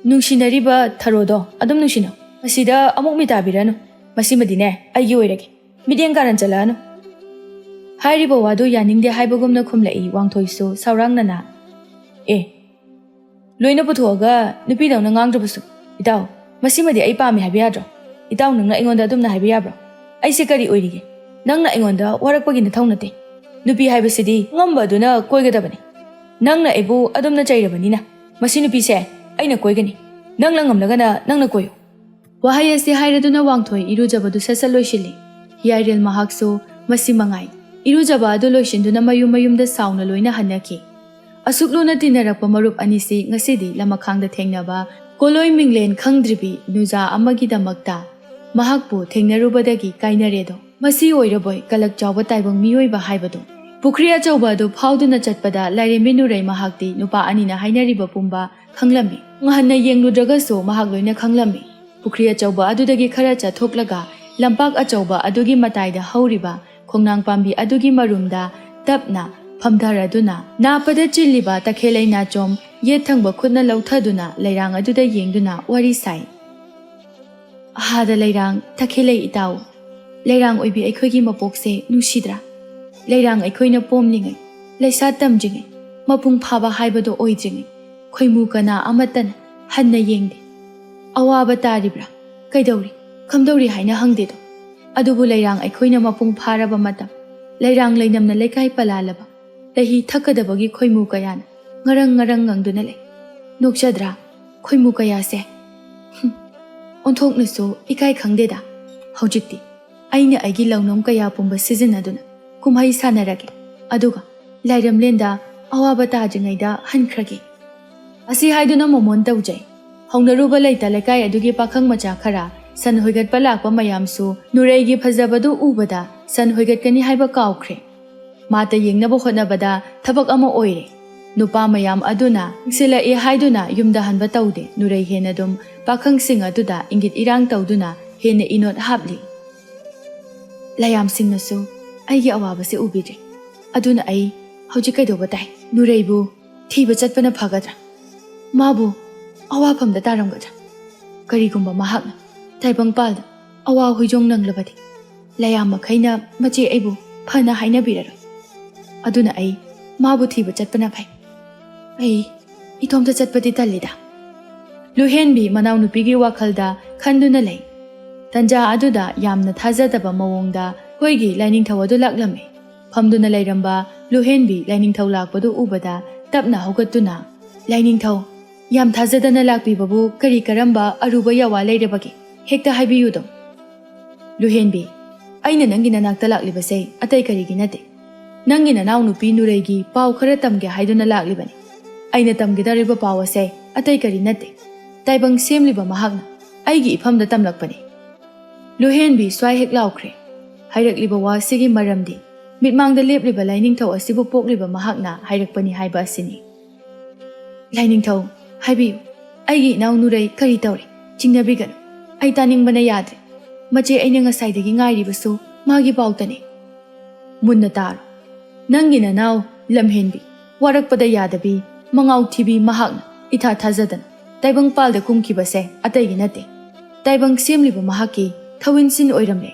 ꯅꯨꯡꯁꯤꯅꯔꯤꯕ ꯊꯔꯣꯗꯣ ꯑꯗꯨꯝ ꯅꯨꯡꯁꯤꯅꯧ꯫ ꯃꯁꯤꯗ ꯑꯃꯨꯛ ꯃꯤꯇꯥꯕꯤꯔꯅꯨ꯫ ꯃꯁꯤꯃꯗꯤꯅꯦ ꯑꯩꯒꯤ ꯑꯣꯏꯔꯒꯦ꯫ ꯃꯤꯠꯌꯦꯡ ꯀꯥꯔꯟ ꯆꯠꯂꯛꯑꯅꯨ꯫" ꯍꯥꯏꯔꯤꯕ ꯋꯥꯗꯨ ꯌꯥꯅꯤꯡꯗꯦ ꯍꯥꯏꯕꯒꯨꯝꯅ ꯈꯨꯝꯂꯛꯏ ꯋꯥꯡꯊꯣꯏꯁꯨ ꯁꯥꯎꯔꯥꯡꯅꯅ, "ꯑꯦ, ꯂꯣꯏꯅ ꯄꯨꯊꯣꯛꯑꯒ ꯅꯨꯄꯤꯗꯧꯅ ꯉꯥꯡꯗ꯭ꯔꯕꯁꯨ꯫ ꯏꯇꯥꯎ, ꯃꯁꯤꯃꯗꯤ ꯑꯩ ꯄꯥꯝꯃꯤ ꯍꯥꯏꯕ ꯌꯥꯗ꯭ꯔꯣ? ꯏꯇꯥꯎ, ꯅꯪꯅ ꯑꯩꯉꯣꯟꯗ ꯑꯗꯨꯝꯅ ꯍꯥꯏꯕ ꯌꯥꯕ꯭ꯔꯣ? ꯑꯩꯁꯦ ꯀꯔꯤ ꯑꯣꯏꯔꯤꯒꯦ? ꯅꯪꯅ ꯑꯩꯉꯣꯟꯗ ꯋꯥꯔꯛꯄꯒꯤ ꯅꯊꯧ ꯅꯠꯇꯦ꯫ ꯅꯨꯄꯤ ꯍꯥꯏꯕꯁꯤꯗꯤ ꯑꯉꯝꯕ ꯑꯗꯨꯅ ꯀꯣꯏꯒꯗꯕꯅꯤ꯫ ꯅꯪꯅ ꯑꯩꯕꯨ ꯑꯗꯨꯝꯅ ꯆꯩꯔꯕꯅꯤꯅ ꯃꯁꯤ ꯅꯨꯄꯤꯁꯦ ꯑꯩꯅ ꯀꯣꯏꯒꯅꯤ꯫ ꯅꯪꯅ ꯉꯝꯂꯒꯅ ꯅꯪꯅ ꯀꯣꯏꯌꯨ꯫" ꯋꯥꯍꯩ ꯑꯁꯤ ꯍꯥꯏꯔꯗꯨꯅ ꯋꯥꯡꯊꯣꯏ ꯏꯔꯨꯖꯕꯗꯨ ꯁꯠ ꯁꯠ ꯂꯣꯏꯁꯤꯜꯂꯤ꯫ ꯍꯤꯌꯥꯏꯔꯦꯜ ꯃꯍꯥꯛꯁꯨ ꯃꯁꯤ ꯃꯉꯥꯏ꯫ ꯏꯔꯨꯖꯕ ꯑꯗꯨ ꯂꯣꯏꯁꯤꯟꯗꯨꯅ ꯃꯌꯨꯝ ꯃꯌꯨꯝꯗ ꯁꯥꯎꯅ ꯂꯣꯏꯅ ꯍꯟꯅꯈꯤ꯫ ꯑꯁꯨꯛ ꯂꯨꯅ ꯇꯤꯟꯅꯔꯛꯄ ꯃꯔꯨꯞ ꯑꯅꯤꯁꯤ ꯉꯁꯤꯗꯤ ꯂꯃꯈꯥꯡꯗ ꯊꯦꯡꯅꯕ ꯀꯣꯂꯣꯏ ꯃꯤꯡꯂꯦꯟ ꯈꯪꯗ꯭ꯔꯤꯕꯤ ꯅꯨꯖꯥ ꯑꯃꯒꯤꯗꯃꯛꯇ ꯃꯍꯥꯛꯄꯨ ꯊꯦꯡꯅꯔꯨꯕꯗꯒꯤ ꯀꯥꯏꯅꯔꯦꯗꯣ꯫ ꯃꯁꯤ ꯑꯣꯏꯔꯕꯣꯏ ꯀꯂꯛ ꯆꯥꯎꯕ ꯇꯥꯏꯕꯪ ꯃꯤꯑꯣꯏꯕ ꯍꯥꯏꯕꯗꯣ꯫ ꯄꯨꯈ꯭ꯔꯤ ꯑꯆꯧꯕ ꯑꯗꯨ ꯐꯥꯎꯗꯨꯅ ꯆꯠꯄꯗ ꯂꯥꯏꯔꯦꯝꯕꯤ ꯅꯨꯔꯩ ꯃꯍꯥꯛꯇꯤ ꯅꯨꯄꯥ ꯑꯅꯤꯅ ꯍꯥꯏꯅꯔꯤꯕ ꯄꯨꯝꯕ ꯈꯪꯂꯝꯃꯤ꯫ ꯉꯍꯟꯅ ꯌꯦꯡꯂꯨꯗ꯭ꯔꯒꯁꯨ ꯃꯍꯥꯛ ꯂꯣꯏꯅ ꯈꯪꯂꯝꯃꯤ꯫ ꯄꯨꯈ꯭ꯔꯤ ꯑꯆꯧꯕ ꯑꯗꯨꯗꯒꯤ ꯈꯔ ꯆꯠꯊꯣꯛꯂꯒ ꯂꯝꯄꯥꯛ ꯑꯆꯧꯕ ꯑꯗꯨꯒꯤ ꯃꯇꯥꯏꯗ ꯍꯧꯔꯤꯕ ꯈꯣꯡꯅꯥꯡ ꯄꯥꯝꯕꯤ ꯑꯗꯨꯒꯤ ꯃꯔꯨꯝꯗ ꯇꯞꯅ ꯐꯝꯊꯔꯗꯨꯅ ꯅꯥꯞꯄꯗ ꯆꯤꯜꯂꯤꯕ ꯇꯈꯦꯜꯂꯩ ꯅꯥꯆꯣꯝ ꯌꯦꯠ ꯊꯪꯕ ꯈꯨꯠꯅ ꯂꯧꯊꯗꯨꯅ ꯂꯩꯔꯥꯡ ꯑꯗꯨꯗ ꯌꯦꯡꯗꯨꯅ ꯋꯥꯔꯤ ꯁꯥꯏ꯫ ꯑꯍꯥꯗ ꯂꯩꯔꯥꯡ, ꯇꯈꯦꯜꯂꯩ ꯏꯇꯥꯎ, ꯂꯩꯔꯥꯡ ꯑꯣꯏꯕꯤ ꯑꯩꯈꯣꯏꯒꯤ ꯃꯄꯣꯛꯁꯦ ꯅꯨꯡꯁꯤꯗ꯭ꯔꯥ? ꯂꯩꯔꯥꯡ ꯑꯩꯈꯣꯏꯅ ꯄꯣꯝꯂꯤꯉꯩ, ꯂꯩꯁꯥ ꯇꯝꯗ꯭ꯔꯤꯉꯩ, ꯃꯄꯨꯡ ꯐꯥꯕ ꯍꯥꯏꯕꯗꯣ ꯑꯣꯏꯗ꯭ꯔꯤꯉꯩ, ꯈꯣꯏꯃꯨ ꯀꯅꯥ ꯑꯃꯠꯇꯅ ꯍꯟꯅ ꯌꯦꯡꯗꯦ꯫ ꯑꯋꯥꯕ ꯇꯥꯔꯤꯕ꯭ꯔꯥ? ꯀꯩꯗꯧꯔꯤ? ꯀꯝꯗꯧꯔꯤ ꯍꯥꯏꯅ ꯍꯪꯗꯦꯗꯣ꯫ ꯑꯗꯨꯕꯨ ꯂꯩꯔꯥꯡ ꯑꯩꯈꯣꯏꯅ ꯃꯄꯨꯡ ꯐꯥꯔꯕ ꯃꯇꯝ, ꯂꯩꯔꯥꯡ ꯂꯩꯅꯝꯅ ꯂꯩꯀꯥꯏ ꯄꯂꯥꯂꯕ, ꯂꯩꯍꯤ ꯊꯛꯀꯗꯕꯒꯤ ꯈꯣꯏꯃꯨ ꯀꯌꯥꯅ ꯉꯔꯪ ꯉꯔꯪ ꯉꯪꯗꯨꯅ ꯂꯩ꯫ ꯅꯣꯛꯆꯗ꯭ꯔꯥ? ꯈꯣꯏꯃꯨ ꯀꯌꯥꯁꯦ꯫ ꯍꯨꯝ꯫ ꯑꯣꯟꯊꯣꯛꯅꯁꯨ ꯏꯀꯥꯏ ꯈꯪꯗꯦꯗ꯫ ꯍꯧꯖꯤꯛꯇꯤ ꯑꯩꯅ ꯑꯩꯒꯤ ꯂꯧꯅꯣꯝ ꯀꯌꯥ ꯄꯨꯝꯕ ꯁꯤꯖꯤꯟꯅꯗꯨꯅ ꯀꯨꯝꯍꯩ ꯁꯥꯟꯅꯔꯒꯦ, ꯑꯗꯨꯒ ꯂꯥꯏꯔꯝꯂꯦꯟꯗ ꯑꯋꯥꯕ ꯇꯥꯗ꯭ꯔꯤꯉꯩꯗ ꯍꯟꯈ꯭ꯔꯒꯦ꯫ ꯑꯁꯤ ꯍꯥꯏꯗꯨꯅ ꯃꯣꯃꯣꯟ ꯇꯧꯖꯩ꯫ ꯍꯧꯅꯔꯨꯕ ꯂꯩꯇ ꯂꯩꯀꯥꯏ ꯑꯗꯨꯒꯤ ꯄꯥꯈꯪ ꯃꯆꯥ ꯈꯔ ꯁꯟ ꯍꯣꯏꯒꯠꯄ ꯂꯥꯛꯄ ꯃꯌꯥꯝꯁꯨ ꯅꯨꯔꯩꯒꯤ ꯐꯖꯕꯗꯨ ꯎꯕꯗ ꯁꯟ ꯍꯣꯏꯒꯠꯀꯅꯤ ꯍꯥꯏꯕ ꯀꯥꯎꯈ꯭ꯔꯦ꯫ ꯃꯥꯇ ꯌꯦꯡꯅꯕ ꯍꯣꯠꯅꯕꯗ ꯊꯕꯛ ꯑꯃ ꯑꯣꯏꯔꯦ꯫ ꯅꯨꯄꯥ ꯃꯌꯥꯝ ꯑꯗꯨꯅ ꯌꯦꯡꯁꯤꯜꯂꯛꯑꯦ ꯍꯥꯏꯗꯨꯅ ꯌꯨꯝꯗ ꯍꯟꯕ ꯇꯧꯗꯦ꯫ ꯅꯨꯔꯩ ꯍꯦꯟꯅ ꯑꯗꯨꯝ ꯄꯥꯈꯪꯁꯤꯡ ꯑꯗꯨꯗ ꯏꯪꯒꯤꯠ ꯏꯔꯥꯡ ꯇꯧꯗꯨꯅ ꯍꯦꯟꯅ ꯏꯅꯣꯠ ꯍꯥꯞꯂꯤ꯫ ꯂꯌꯥꯝꯁꯤꯡꯅꯁꯨ ꯑꯩꯒꯤ ꯑꯋꯥꯕꯁꯦ ꯎꯕꯤꯗ꯭ꯔꯦ꯫ ꯑꯗꯨꯅ ꯑꯩ ꯍꯧꯖꯤꯛ ꯀꯩꯗꯧꯕ ꯇꯥꯏ? ꯅꯨꯔꯩꯕꯨ ꯊꯤꯕ ꯆꯠꯄꯅ ꯐꯒꯗ꯭ꯔꯥ? ꯃꯥꯕꯨ ꯑꯋꯥꯐꯝꯗ ꯇꯥꯔꯝꯒꯗ꯭ꯔꯥ? ꯀꯔꯤꯒꯨꯝꯕ ꯃꯍꯥꯛꯅ ꯇꯥꯏꯕꯪꯄꯥꯜꯗ ꯑꯋꯥ ꯍꯨꯏꯖꯣꯡ ꯅꯪꯂꯕꯗꯤ ꯂꯌꯥꯝ ꯃꯈꯩꯅ ꯃꯆꯦ ꯑꯩꯕꯨ ꯐꯅ ꯍꯥꯏꯅꯕꯤꯔꯔꯣꯏ꯫ ꯑꯗꯨꯅ ꯑꯩ ꯃꯥꯕꯨ ꯊꯤꯕ ꯆꯠꯄꯅ ꯐꯩ꯫ ꯑꯩ ꯏꯇꯣꯝꯇ ꯆꯠꯄꯗꯤ ꯇꯜꯂꯤꯗ꯫ ꯂꯨꯍꯦꯟꯕꯤ ꯃꯅꯥꯎꯅꯨꯄꯤꯒꯤ ꯋꯥꯈꯜꯗ ꯈꯟꯗꯨꯅ ꯂꯩ꯫ ꯇꯟꯖꯥ ꯑꯗꯨꯗ ꯌꯥꯝꯅ ꯊꯥꯖꯗꯕ ꯃꯑꯣꯡꯗ ꯑꯩꯈꯣꯏꯒꯤ ꯂꯥꯏꯅꯤꯡꯊꯧ ꯑꯗꯨ ꯂꯥꯛꯂꯝꯃꯤ꯫ ꯐꯝꯗꯨꯅ ꯂꯩꯔꯝꯕ ꯂꯨꯍꯦꯟꯕꯤ ꯂꯥꯏꯅꯤꯡꯊꯧ ꯂꯥꯛꯄꯗꯨ ꯎꯕꯗ ꯇꯞꯅ ꯍꯧꯒꯠꯇꯨꯅ, "ꯂꯥꯏꯅꯤꯡꯊꯧ, ꯌꯥꯝ ꯊꯥꯖꯗꯅ ꯂꯥꯛꯄꯤꯕꯕꯨ ꯀꯔꯤ ꯀꯔꯝꯕ ꯑꯔꯨꯕ ꯌꯥꯋꯥ ꯂꯩꯔꯕꯒꯦ? ꯍꯦꯛꯇ ꯍꯥꯏꯕꯤꯌꯨꯗꯣ꯫" ꯂꯨꯍꯦꯟꯕꯤ, "ꯑꯩꯅ ꯅꯪꯒꯤ ꯅꯅꯥꯛꯇ ꯂꯥꯛꯂꯤꯕꯁꯦ ꯑꯇꯩ ꯀꯔꯤꯒꯤ ꯅꯠꯇꯦ꯫ "ꯅꯪꯒꯤ ꯅꯅꯥꯎꯅꯨꯄꯤ ꯅꯨꯔꯩꯒꯤ ꯄꯥꯎ ꯈꯔ ꯇꯝꯒꯦ ꯍꯥꯏꯗꯨꯅ ꯂꯥꯛꯂꯤꯕꯅꯤ꯫ ꯑꯩꯅ ꯇꯝꯒꯗꯧꯔꯤꯕ ꯄꯥꯎ ꯑꯁꯦ ꯑꯇꯩ ꯀꯔꯤ ꯅꯠꯇꯦ, ꯇꯥꯏꯕꯪ ꯁꯦꯝꯂꯤꯕ ꯃꯍꯥꯛꯅ ꯑꯩꯒꯤ ꯏꯐꯝꯗ ꯇꯝꯂꯛꯄꯅꯤ꯫" ꯂꯨꯍꯦꯟꯕꯤ ꯁ꯭ꯋꯥꯏ ꯍꯦꯛ ꯂꯥꯎꯈ꯭ꯔꯦ꯫ ꯍꯥꯏꯔꯛꯂꯤꯕ ꯋꯥꯁꯤꯒꯤ ꯃꯔꯝꯗꯤ ꯃꯤꯠꯃꯥꯡꯗ ꯂꯦꯞꯂꯤꯕ ꯂꯥꯏꯅꯤꯡꯊꯧ ꯑꯁꯤꯕꯨ ꯄꯣꯛꯂꯤꯕ ꯃꯍꯥꯛꯅ ꯍꯥꯏꯔꯛꯄꯅꯤ ꯍꯥꯏꯕ ꯑꯁꯤꯅꯤ꯫ "ꯂꯥꯏꯅꯤꯡꯊꯧ, ꯍꯥꯏꯕꯤꯌꯨ, ꯑꯩꯒꯤ ꯏꯅꯥꯎ ꯅꯨꯔꯩ ꯀꯔꯤ ꯇꯧꯔꯦ? ꯆꯤꯡꯅꯕꯤꯒꯅꯨ꯫ ꯑꯩ ꯇꯥꯅꯤꯡꯕꯅ ꯌꯥꯗ꯭ꯔꯦ꯫ ꯃꯆꯦ, ꯑꯩꯅ ꯉꯁꯥꯏꯗꯒꯤ ꯉꯥꯏꯔꯤꯕꯁꯨ ꯃꯥꯒꯤ ꯄꯥꯎꯇꯅꯤ꯫" "ꯃꯨꯟꯅ ꯇꯥꯔꯣ꯫ ꯅꯪꯒꯤ ꯅꯅꯥꯎ ꯂꯝꯍꯦꯟꯕꯤ, ꯋꯥꯔꯛꯄꯗ ꯌꯥꯗꯕꯤ, ꯃꯉꯥꯎ ꯊꯤꯕꯤ ꯃꯍꯥꯛꯅ ꯏꯊꯥ ꯊꯥꯖꯗꯅ ꯇꯥꯏꯕꯪꯄꯥꯜꯗ ꯀꯨꯝꯈꯤꯕꯁꯦ ꯑꯇꯩꯒꯤ ꯅꯠꯇꯦ, ꯇꯥꯏꯕꯪ ꯁꯦꯝꯂꯤꯕ ꯃꯍꯥꯛꯀꯤ ꯊꯧꯏꯟꯁꯤꯟ ꯑꯣꯏꯔꯝꯂꯦ꯫"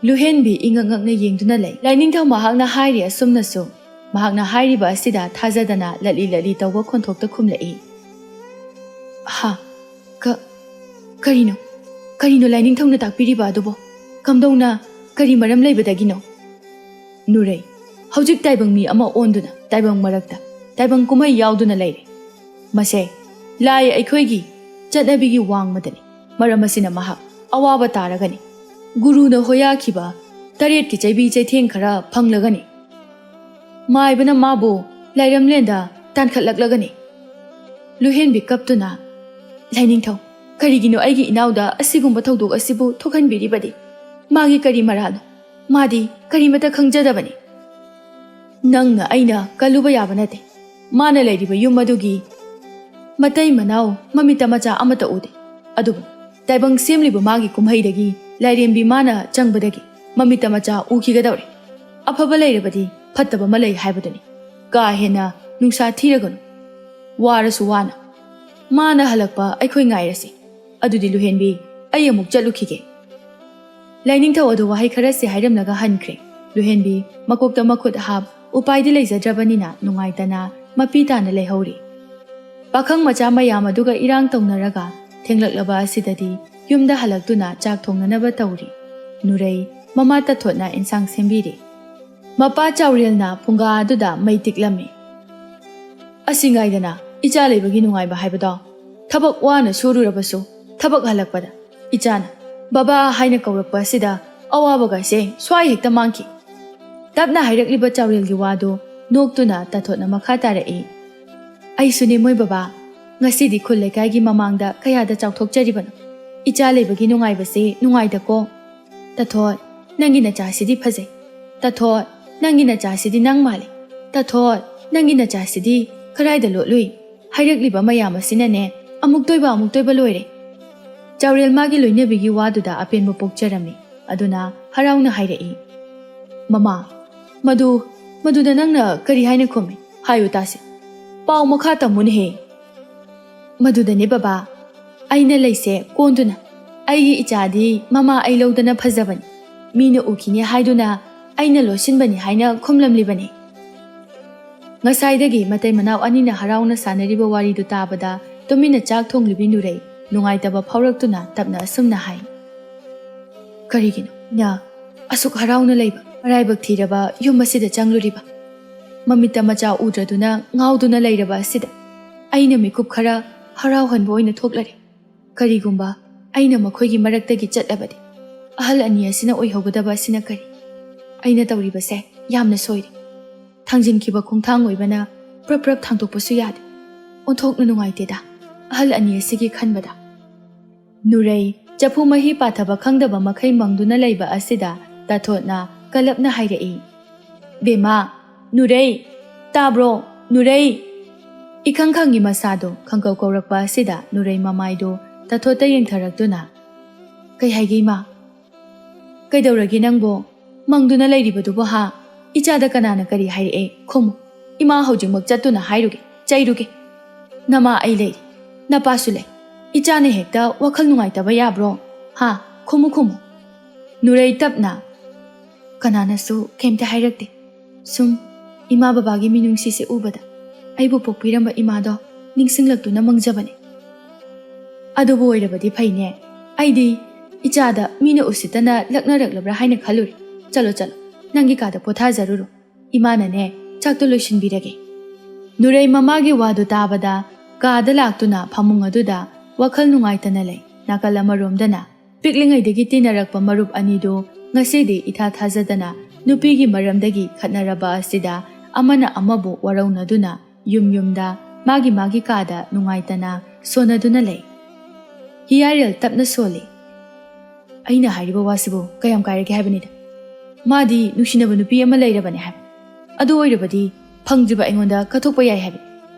ꯂꯨꯍꯦꯟꯕꯤ ꯏꯉꯛ ꯉꯛꯅ ꯌꯦꯡꯗꯨꯅ ꯂꯩ꯫ ꯂꯥꯏꯅꯤꯡꯊꯧ ꯃꯍꯥꯛꯅ ꯍꯥꯏꯔꯤ ꯑꯁꯨꯝꯅꯁꯨ꯫ ꯃꯍꯥꯛꯅ ꯍꯥꯏꯔꯤꯕ ꯑꯁꯤꯗ ꯊꯥꯖꯗꯅ ꯂꯠꯂꯤ ꯂꯠꯂꯤ ꯇꯧꯕ ꯈꯣꯟꯊꯣꯛꯇ ꯈꯨꯝꯂꯛꯏ꯫ "ꯍꯥ? ꯀ-, ꯀꯔꯤꯅꯣ? ꯀꯔꯤꯅꯣ ꯂꯥꯏꯅꯤꯡꯊꯧꯅ ꯇꯥꯛꯄꯤꯔꯤꯕ ꯑꯗꯨꯕꯣ? ꯀꯝꯗꯧꯅ? ꯀꯔꯤ ꯃꯔꯝ ꯂꯩꯕꯗꯒꯤꯅꯣ?" "ꯅꯨꯔꯩ, ꯍꯧꯖꯤꯛ ꯇꯥꯏꯕꯪ ꯃꯤ ꯑꯃ ꯑꯣꯟꯗꯨꯅ ꯇꯥꯏꯕꯪ ꯃꯔꯛꯇ ꯇꯥꯏꯕꯪ ꯀꯨꯝꯍꯩ ꯌꯥꯎꯗꯨꯅ ꯂꯩꯔꯦ꯫ ꯃꯁꯦ ꯂꯥꯏ ꯑꯩꯈꯣꯏꯒꯤ ꯆꯠꯅꯕꯤꯒꯤ ꯋꯥꯡꯃꯗꯅꯤ꯫ ꯃꯔꯝ ꯑꯁꯤꯅ ꯃꯍꯥꯛ ꯑꯋꯥꯕ ꯇꯥꯔꯒꯅꯤ꯫ ꯒꯨꯔꯨꯅ ꯍꯣꯌꯥꯈꯤꯕ ꯇꯔꯦꯠꯀꯤ ꯆꯩꯕꯤ ꯆꯩꯊꯦꯡ ꯈꯔ ꯐꯪꯂꯒꯅꯤ꯫ ꯃꯥꯏꯕꯅ ꯃꯥꯕꯨ ꯂꯥꯏꯔꯝꯂꯦꯟꯗ ꯇꯥꯟꯈꯠꯂꯛꯂꯒꯅꯤ꯫" ꯂꯨꯍꯦꯟꯕꯤ ꯀꯞꯇꯨꯅ, "ꯂꯥꯏꯅꯤꯡꯊꯧ, ꯀꯔꯤꯒꯤꯅꯣ ꯑꯩꯒꯤ ꯏꯅꯥꯎꯗ ꯑꯁꯤꯒꯨꯝꯕ ꯊꯧꯗꯣꯛ ꯑꯁꯤꯕꯨ ꯊꯣꯛꯍꯟꯕꯤꯔꯤꯕꯗꯤ? ꯃꯥꯒꯤ ꯀꯔꯤ ꯃꯔꯥꯜꯅꯣ? ꯃꯥꯗꯤ ꯀꯔꯤꯃꯠꯇ ꯈꯪꯖꯗꯕꯅꯤ꯫ ꯅꯪꯅ ꯑꯩꯅ ꯀꯜꯂꯨꯕ ꯌꯥꯕ ꯅꯠꯇꯦ꯫ ꯃꯥꯅ ꯂꯩꯔꯤꯕ ꯌꯨꯝ ꯑꯗꯨꯒꯤ ꯃꯇꯩ ꯃꯅꯥꯎ, ꯃꯃꯤꯠꯇ ꯃꯆꯥ ꯑꯃꯠꯇ ꯎꯗꯦ꯫ ꯑꯗꯨꯕꯨ ꯇꯥꯏꯕꯪ ꯁꯦꯝꯂꯤꯕ ꯃꯥꯒꯤ ꯀꯨꯝꯍꯩꯗꯒꯤ ꯂꯥꯏꯔꯦꯝꯕꯤ ꯃꯥꯅ ꯆꯪꯕꯗꯒꯤ ꯃꯃꯤꯠꯇ ꯃꯆꯥ ꯎꯈꯤꯒꯗꯧꯔꯦ꯫ ꯑꯐꯕ ꯂꯩꯔꯕꯗꯤ ꯐꯠꯇꯕ ꯑꯃ ꯂꯩ ꯍꯥꯏꯕꯗꯨꯅꯤ꯫ ꯀꯥ ꯍꯦꯟꯅ ꯅꯨꯡꯁꯥ ꯊꯤꯔꯒꯅꯨ꯫ ꯋꯥꯔꯁꯨ ꯋꯥꯅ ꯃꯥꯅ ꯍꯜꯂꯛꯄ ꯑꯩꯈꯣꯏ ꯉꯥꯏꯔꯁꯤ꯫ ꯑꯗꯨꯗꯤ ꯂꯨꯍꯦꯟꯕꯤ, ꯑꯩ ꯑꯃꯨꯛ ꯆꯠꯂꯨꯈꯤꯒꯦ꯫" ꯂꯥꯏꯅꯤꯡꯊꯧ ꯑꯗꯨ ꯋꯥꯍꯩ ꯈꯔꯁꯤ ꯍꯥꯏꯔꯝꯂꯒ ꯍꯟꯈ꯭ꯔꯦ꯫ ꯂꯨꯍꯦꯟꯕꯤ ꯃꯀꯣꯛꯇ ꯃꯈꯨꯠ ꯍꯥꯞ, ꯎꯄꯥꯏꯗꯤ ꯂꯩꯖꯗ꯭ꯔꯕꯅꯤꯅ ꯅꯨꯡꯉꯥꯏꯇꯅ ꯃꯄꯤ ꯇꯥꯅ ꯂꯩꯍꯧꯔꯤ꯫ ꯄꯥꯈꯪ ꯃꯆꯥ ꯃꯌꯥꯝ ꯑꯗꯨꯒ ꯏꯔꯥꯡ ꯇꯧꯅꯔꯒ ꯊꯦꯡꯂꯛꯂꯕ ꯑꯁꯤꯗꯗꯤ ꯌꯨꯝꯗ ꯍꯜꯂꯛꯇꯨꯅ ꯆꯥꯛ ꯊꯣꯡꯅꯅꯕ ꯇꯧꯔꯤ꯫ ꯅꯨꯔꯩ ꯃꯃꯥ ꯇꯊꯣꯠꯅ ꯏꯟꯁꯥꯡ ꯁꯦꯝꯕꯤꯔꯤ꯫ ꯃꯄꯥ ꯆꯥꯎꯔꯦꯜꯅ ꯐꯨꯡꯒꯥ ꯑꯗꯨꯗ ꯃꯩ ꯇꯤꯛꯂꯝꯃꯤ꯫ "ꯑꯁꯤ ꯉꯥꯏꯗꯅ ꯏꯆꯥ ꯂꯩꯕꯒꯤ ꯅꯨꯡꯉꯥꯏꯕ ꯍꯥꯏꯕꯗꯣ꯫ ꯊꯕꯛ ꯋꯥꯅ ꯁꯨꯔꯨꯔꯕꯁꯨ ꯊꯕꯛ ꯍꯜꯂꯛꯄꯗ ꯏꯆꯥꯅ 'ꯕꯕꯥ' ꯍꯥꯏꯅ ꯀꯧꯔꯛꯄ ꯑꯁꯤꯗ ꯑꯋꯥꯕꯒꯁꯦ ꯁ꯭ꯋꯥꯏ ꯍꯦꯛꯇ ꯃꯥꯡꯈꯤ꯫" ꯇꯞꯅ ꯍꯥꯏꯔꯛꯂꯤꯕ ꯆꯥꯎꯔꯦꯜꯒꯤ ꯋꯥꯗꯨ ꯅꯣꯛꯇꯨꯅ ꯇꯥꯊꯣꯠꯅ ꯃꯈꯥ ꯇꯥꯔꯛꯏ, "ꯑꯩꯁꯨꯅꯦ ꯃꯣꯏ ꯕꯕꯥ, ꯉꯁꯤꯗꯤ ꯈꯨꯜ ꯂꯩꯀꯥꯏꯒꯤ ꯃꯃꯥꯡꯗ ꯀꯌꯥꯗ ꯆꯥꯎꯊꯣꯛꯆꯔꯤꯕꯅꯣ꯫ ꯏꯆꯥ ꯂꯩꯕꯒꯤ ꯅꯨꯡꯉꯥꯏꯕꯁꯦ ꯅꯨꯡꯉꯥꯏꯗꯀꯣ꯫ ꯇꯥꯊꯣꯠ, ꯅꯪꯒꯤ ꯅꯆꯥꯁꯤꯗꯤ ꯐꯖꯩ꯫ ꯇꯥꯊꯣꯠ, ꯅꯪꯒꯤ ꯅꯆꯥꯁꯤꯗꯤ ꯅꯪ ꯃꯥꯜꯂꯤ꯫ ꯇꯥꯊꯣꯠ, ꯅꯪꯒꯤ ꯅꯆꯥꯁꯤꯗꯤ ꯀꯗꯥꯏꯗ ꯂꯣꯠꯂꯨꯏ?" ꯍꯥꯏꯔꯛꯂꯤꯕ ꯃꯌꯥꯝ ꯑꯁꯤꯅꯅꯦ ꯑꯃꯨꯛꯇꯣꯏꯕ ꯑꯃꯨꯛꯇꯣꯏꯕ ꯂꯣꯏꯔꯦ꯫ ꯆꯥꯎꯔꯦꯜ ꯃꯥꯒꯤ ꯂꯣꯏꯅꯕꯤꯒꯤ ꯋꯥꯗꯨꯗ ꯑꯄꯦꯟꯕ ꯄꯣꯛꯆꯔꯝꯃꯤ꯫ ꯑꯗꯨꯅ ꯍꯔꯥꯎꯅ ꯍꯥꯏꯔꯛꯏ, "ꯃꯃꯥ, ꯃꯗꯨ, ꯃꯗꯨꯗ ꯅꯪꯅ ꯀꯔꯤ ꯍꯥꯏꯅ ꯈꯨꯝꯃꯤ? ꯍꯥꯏꯌꯨ ꯇꯥꯁꯤ꯫ ꯄꯥꯎ ꯃꯈꯥ ꯇꯝꯃꯨꯅꯦꯍꯦ꯫" "ꯃꯗꯨꯗꯅꯦ ꯕꯕꯥ, ꯑꯩꯅ ꯂꯩꯁꯦ ꯀꯣꯟꯗꯨꯅ ꯑꯩꯒꯤ ꯏꯆꯥꯗꯤ ꯃꯃꯥ ꯑꯩ ꯂꯧꯗꯅ ꯐꯖꯕꯅꯤ, ꯃꯤꯅ ꯎꯈꯤꯅꯤ ꯍꯥꯏꯗꯨꯅ ꯑꯩꯅ ꯂꯣꯠꯁꯤꯟꯕꯅꯤ ꯍꯥꯏꯅ ꯈꯨꯝꯂꯝꯂꯤꯕꯅꯤ꯫" ꯉꯁꯥꯏꯗꯒꯤ ꯃꯇꯩ ꯃꯅꯥꯎ ꯑꯅꯤꯅ ꯍꯔꯥꯎꯅ ꯁꯥꯟꯅꯔꯤꯕ ꯋꯥꯔꯤꯗꯨ ꯇꯥꯕꯗ ꯇꯨꯃꯤꯟꯅ ꯆꯥꯛ ꯊꯣꯡꯂꯤꯕꯤ ꯅꯨꯔꯩ ꯅꯨꯡꯉꯥꯏꯇꯕ ꯐꯥꯎꯔꯛꯇꯨꯅ ꯇꯞꯅ ꯑꯁꯨꯝꯅ ꯍꯥꯏ, "ꯀꯔꯤꯒꯤꯅꯣ ꯅ ꯑꯁꯨꯛ ꯍꯔꯥꯎꯅ ꯂꯩꯕ? ꯃꯔꯥꯏꯕꯛ ꯊꯤꯔꯕ ꯌꯨꯝ ꯑꯁꯤꯗ ꯆꯪꯂꯨꯔꯤꯕ? ꯃꯃꯤꯠꯇ ꯃꯆꯥ ꯎꯗ꯭ꯔꯗꯨꯅ ꯉꯥꯎꯗꯨꯅ ꯂꯩꯔꯕ ꯑꯁꯤꯗ ꯑꯩꯅ ꯃꯤꯀꯨꯞ ꯈꯔ ꯍꯔꯥꯎꯍꯟꯕ ꯑꯣꯏꯅ ꯊꯣꯛꯂꯔꯦ꯫ ꯀꯔꯤꯒꯨꯝꯕ ꯑꯩꯅ ꯃꯈꯣꯏꯒꯤ ꯃꯔꯛꯇꯒꯤ ꯆꯠꯂꯕꯗꯤ ꯑꯍꯜ ꯑꯅꯤ ꯑꯁꯤꯅ ꯑꯣꯏꯍꯧꯒꯗꯕ ꯑꯁꯤꯅ ꯀꯔꯤ? ꯑꯩꯅ ꯇꯧꯔꯤꯕꯁꯦ ꯌꯥꯝꯅ ꯁꯣꯏꯔꯦ꯫ ꯊꯥꯡꯖꯤꯟꯈꯤꯕ ꯈꯣꯡꯊꯥꯡ ꯑꯣꯏꯕꯅ ꯄ꯭ꯔꯞ ꯄ꯭ꯔꯞ ꯊꯥꯡꯗꯣꯛꯄꯁꯨ ꯌꯥꯗꯦ꯫ ꯑꯣꯟꯊꯣꯛꯅ ꯅꯨꯡꯉꯥꯏꯇꯦꯗ ꯑꯍꯜ ꯑꯅꯤ ꯑꯁꯤꯒꯤ ꯈꯟꯕꯗ꯫" ꯅꯨꯔꯩ ꯆꯐꯨ ꯃꯍꯤ ꯄꯥꯊꯕ ꯈꯪꯗꯕ ꯃꯈꯩ ꯃꯪꯗꯨꯅ ꯂꯩꯕ ꯑꯁꯤꯗ ꯇꯥꯊꯣꯠꯅ ꯀꯂꯞꯅ ꯍꯥꯏꯔꯛꯏ, "ꯕꯦꯝꯃ, ꯅꯨꯔꯩ, ꯇꯥꯕ꯭ꯔꯣ? ꯅꯨꯔꯩ!" ꯏꯈꯪ ꯈꯪꯉꯤ ꯃꯁꯥꯗꯣ ꯈꯪꯀꯧ ꯀꯧꯔꯛꯄ ꯑꯁꯤꯗ ꯅꯨꯔꯩ ꯃꯃꯥꯏꯗꯣ ꯇꯥꯊꯣꯠꯇ ꯌꯦꯡꯊꯔꯛꯇꯨꯅ, "ꯀꯩ ꯍꯥꯏꯒꯦ ꯏꯃꯥ?" "ꯀꯩꯗꯧꯔꯒꯦ ꯅꯪꯕꯣ? ꯃꯪꯗꯨꯅ ꯂꯩꯔꯤꯕꯗꯨꯕꯨ ꯍꯥ? ꯏꯆꯥꯗ ꯀꯅꯥꯅ ꯀꯔꯤ ꯍꯥꯏꯔꯛꯑꯦ? ꯈꯨꯝꯃꯨ꯫ ꯏꯃꯥ ꯍꯧꯖꯤꯛꯃꯛ ꯆꯠꯇꯨꯅ ꯍꯥꯏꯔꯨꯒꯦ, ꯆꯩꯔꯨꯒꯦ꯫ ꯅꯃꯥ ꯑꯩ ꯂꯩ, ꯅꯄꯥꯁꯨ ꯂꯩ꯫ ꯏꯆꯥꯅ ꯍꯦꯛꯇ ꯋꯥꯈꯜ ꯅꯨꯡꯉꯥꯏꯇꯕ ꯌꯥꯕ꯭ꯔꯣ? ꯍꯥ? ꯈꯨꯝꯃꯨ, ꯈꯨꯝꯃꯨ꯫" ꯅꯨꯔꯩ ꯇꯞꯅ, "ꯀꯅꯥꯅꯁꯨ ꯀꯩꯝꯇ ꯍꯥꯏꯔꯛꯇꯦ꯫ ꯁꯨꯝ ꯏꯃꯥ ꯕꯕꯥꯒꯤ ꯃꯤꯅꯨꯡꯁꯤꯁꯦ ꯎꯕꯗ ꯑꯩꯕꯨ ꯄꯣꯛꯄꯤꯔꯝꯕ ꯏꯃꯥꯗꯣ ꯅꯤꯡꯁꯤꯡꯂꯛꯇꯨꯅ ꯃꯪꯖꯕꯅꯦ꯫ ꯑꯗꯨꯕꯨ ꯑꯣꯏꯔꯕꯗꯤ ꯐꯩꯅꯦ꯫ ꯑꯩꯗꯤ ꯏꯆꯥꯗ ꯃꯤꯅ ꯎꯁꯤꯠꯇꯅ ꯂꯛꯅꯔꯛꯂꯕ꯭ꯔꯥ ꯍꯥꯏꯅ ꯈꯜꯂꯨꯔꯦ꯫ ꯆꯠꯂꯣ, ꯆꯠꯂꯣ, ꯅꯪꯒꯤ ꯀꯥꯗ ꯄꯣꯊꯥꯖꯔꯨꯔꯣ꯫ ꯏꯃꯥꯅꯅꯦ ꯆꯥꯛꯇꯣ ꯂꯣꯏꯁꯤꯟꯕꯤꯔꯒꯦ꯫" ꯅꯨꯔꯩ ꯃꯃꯥꯒꯤ ꯋꯥꯗꯨ ꯇꯥꯕꯗ ꯀꯥꯗ ꯂꯥꯛꯇꯨꯅ ꯐꯃꯨꯡ ꯑꯗꯨꯗ ꯋꯥꯈꯜ ꯅꯨꯡꯉꯥꯏꯇꯅ ꯂꯩ꯫ ꯅꯥꯀꯜ ꯑꯃꯔꯣꯝꯗꯅ ꯄꯤꯛꯂꯤꯉꯩꯗꯒꯤ ꯇꯤꯟꯅꯔꯛꯄ ꯃꯔꯨꯞ ꯑꯅꯤꯗꯨ ꯉꯁꯤꯗꯤ ꯏꯊꯥ ꯊꯥꯖꯗꯅ ꯅꯨꯄꯤꯒꯤ ꯃꯔꯝꯗꯒꯤ ꯈꯠꯅꯔꯕ ꯑꯁꯤꯗ ꯑꯃꯅ ꯑꯃꯕꯨ ꯋꯥꯔꯧꯅꯗꯨꯅ ꯌꯨꯝ ꯌꯨꯝꯗ, ꯃꯥꯒꯤ ꯃꯥꯒꯤ ꯀꯥꯗ ꯅꯨꯡꯉꯥꯏꯇꯅ ꯁꯣꯟꯅꯗꯨꯅ ꯂꯩ꯫ ꯍꯤꯌꯥꯔꯦꯜ ꯇꯞꯅ ꯁꯣꯜꯂꯤ꯫ "ꯑꯩꯅ ꯍꯥꯏꯔꯤꯕ ꯋꯥꯁꯤꯕꯨ ꯀꯌꯥꯝ ꯀꯥꯏꯔꯒꯦ ꯍꯥꯏꯕꯅꯤꯗ? ꯃꯥꯗꯤ ꯅꯨꯡꯁꯤꯅꯕ ꯅꯨꯄꯤ ꯑꯃ ꯂꯩꯔꯕꯅꯦ ꯍꯥꯏꯕ꯫ ꯑꯗꯨ ꯑꯣꯏꯔꯕꯗꯤ ꯐꯪꯗ꯭ꯔꯤꯕ ꯑꯩꯉꯣꯟꯗ ꯀꯠꯊꯣꯛꯄ ꯌꯥꯏ ꯍꯥꯏꯕ꯫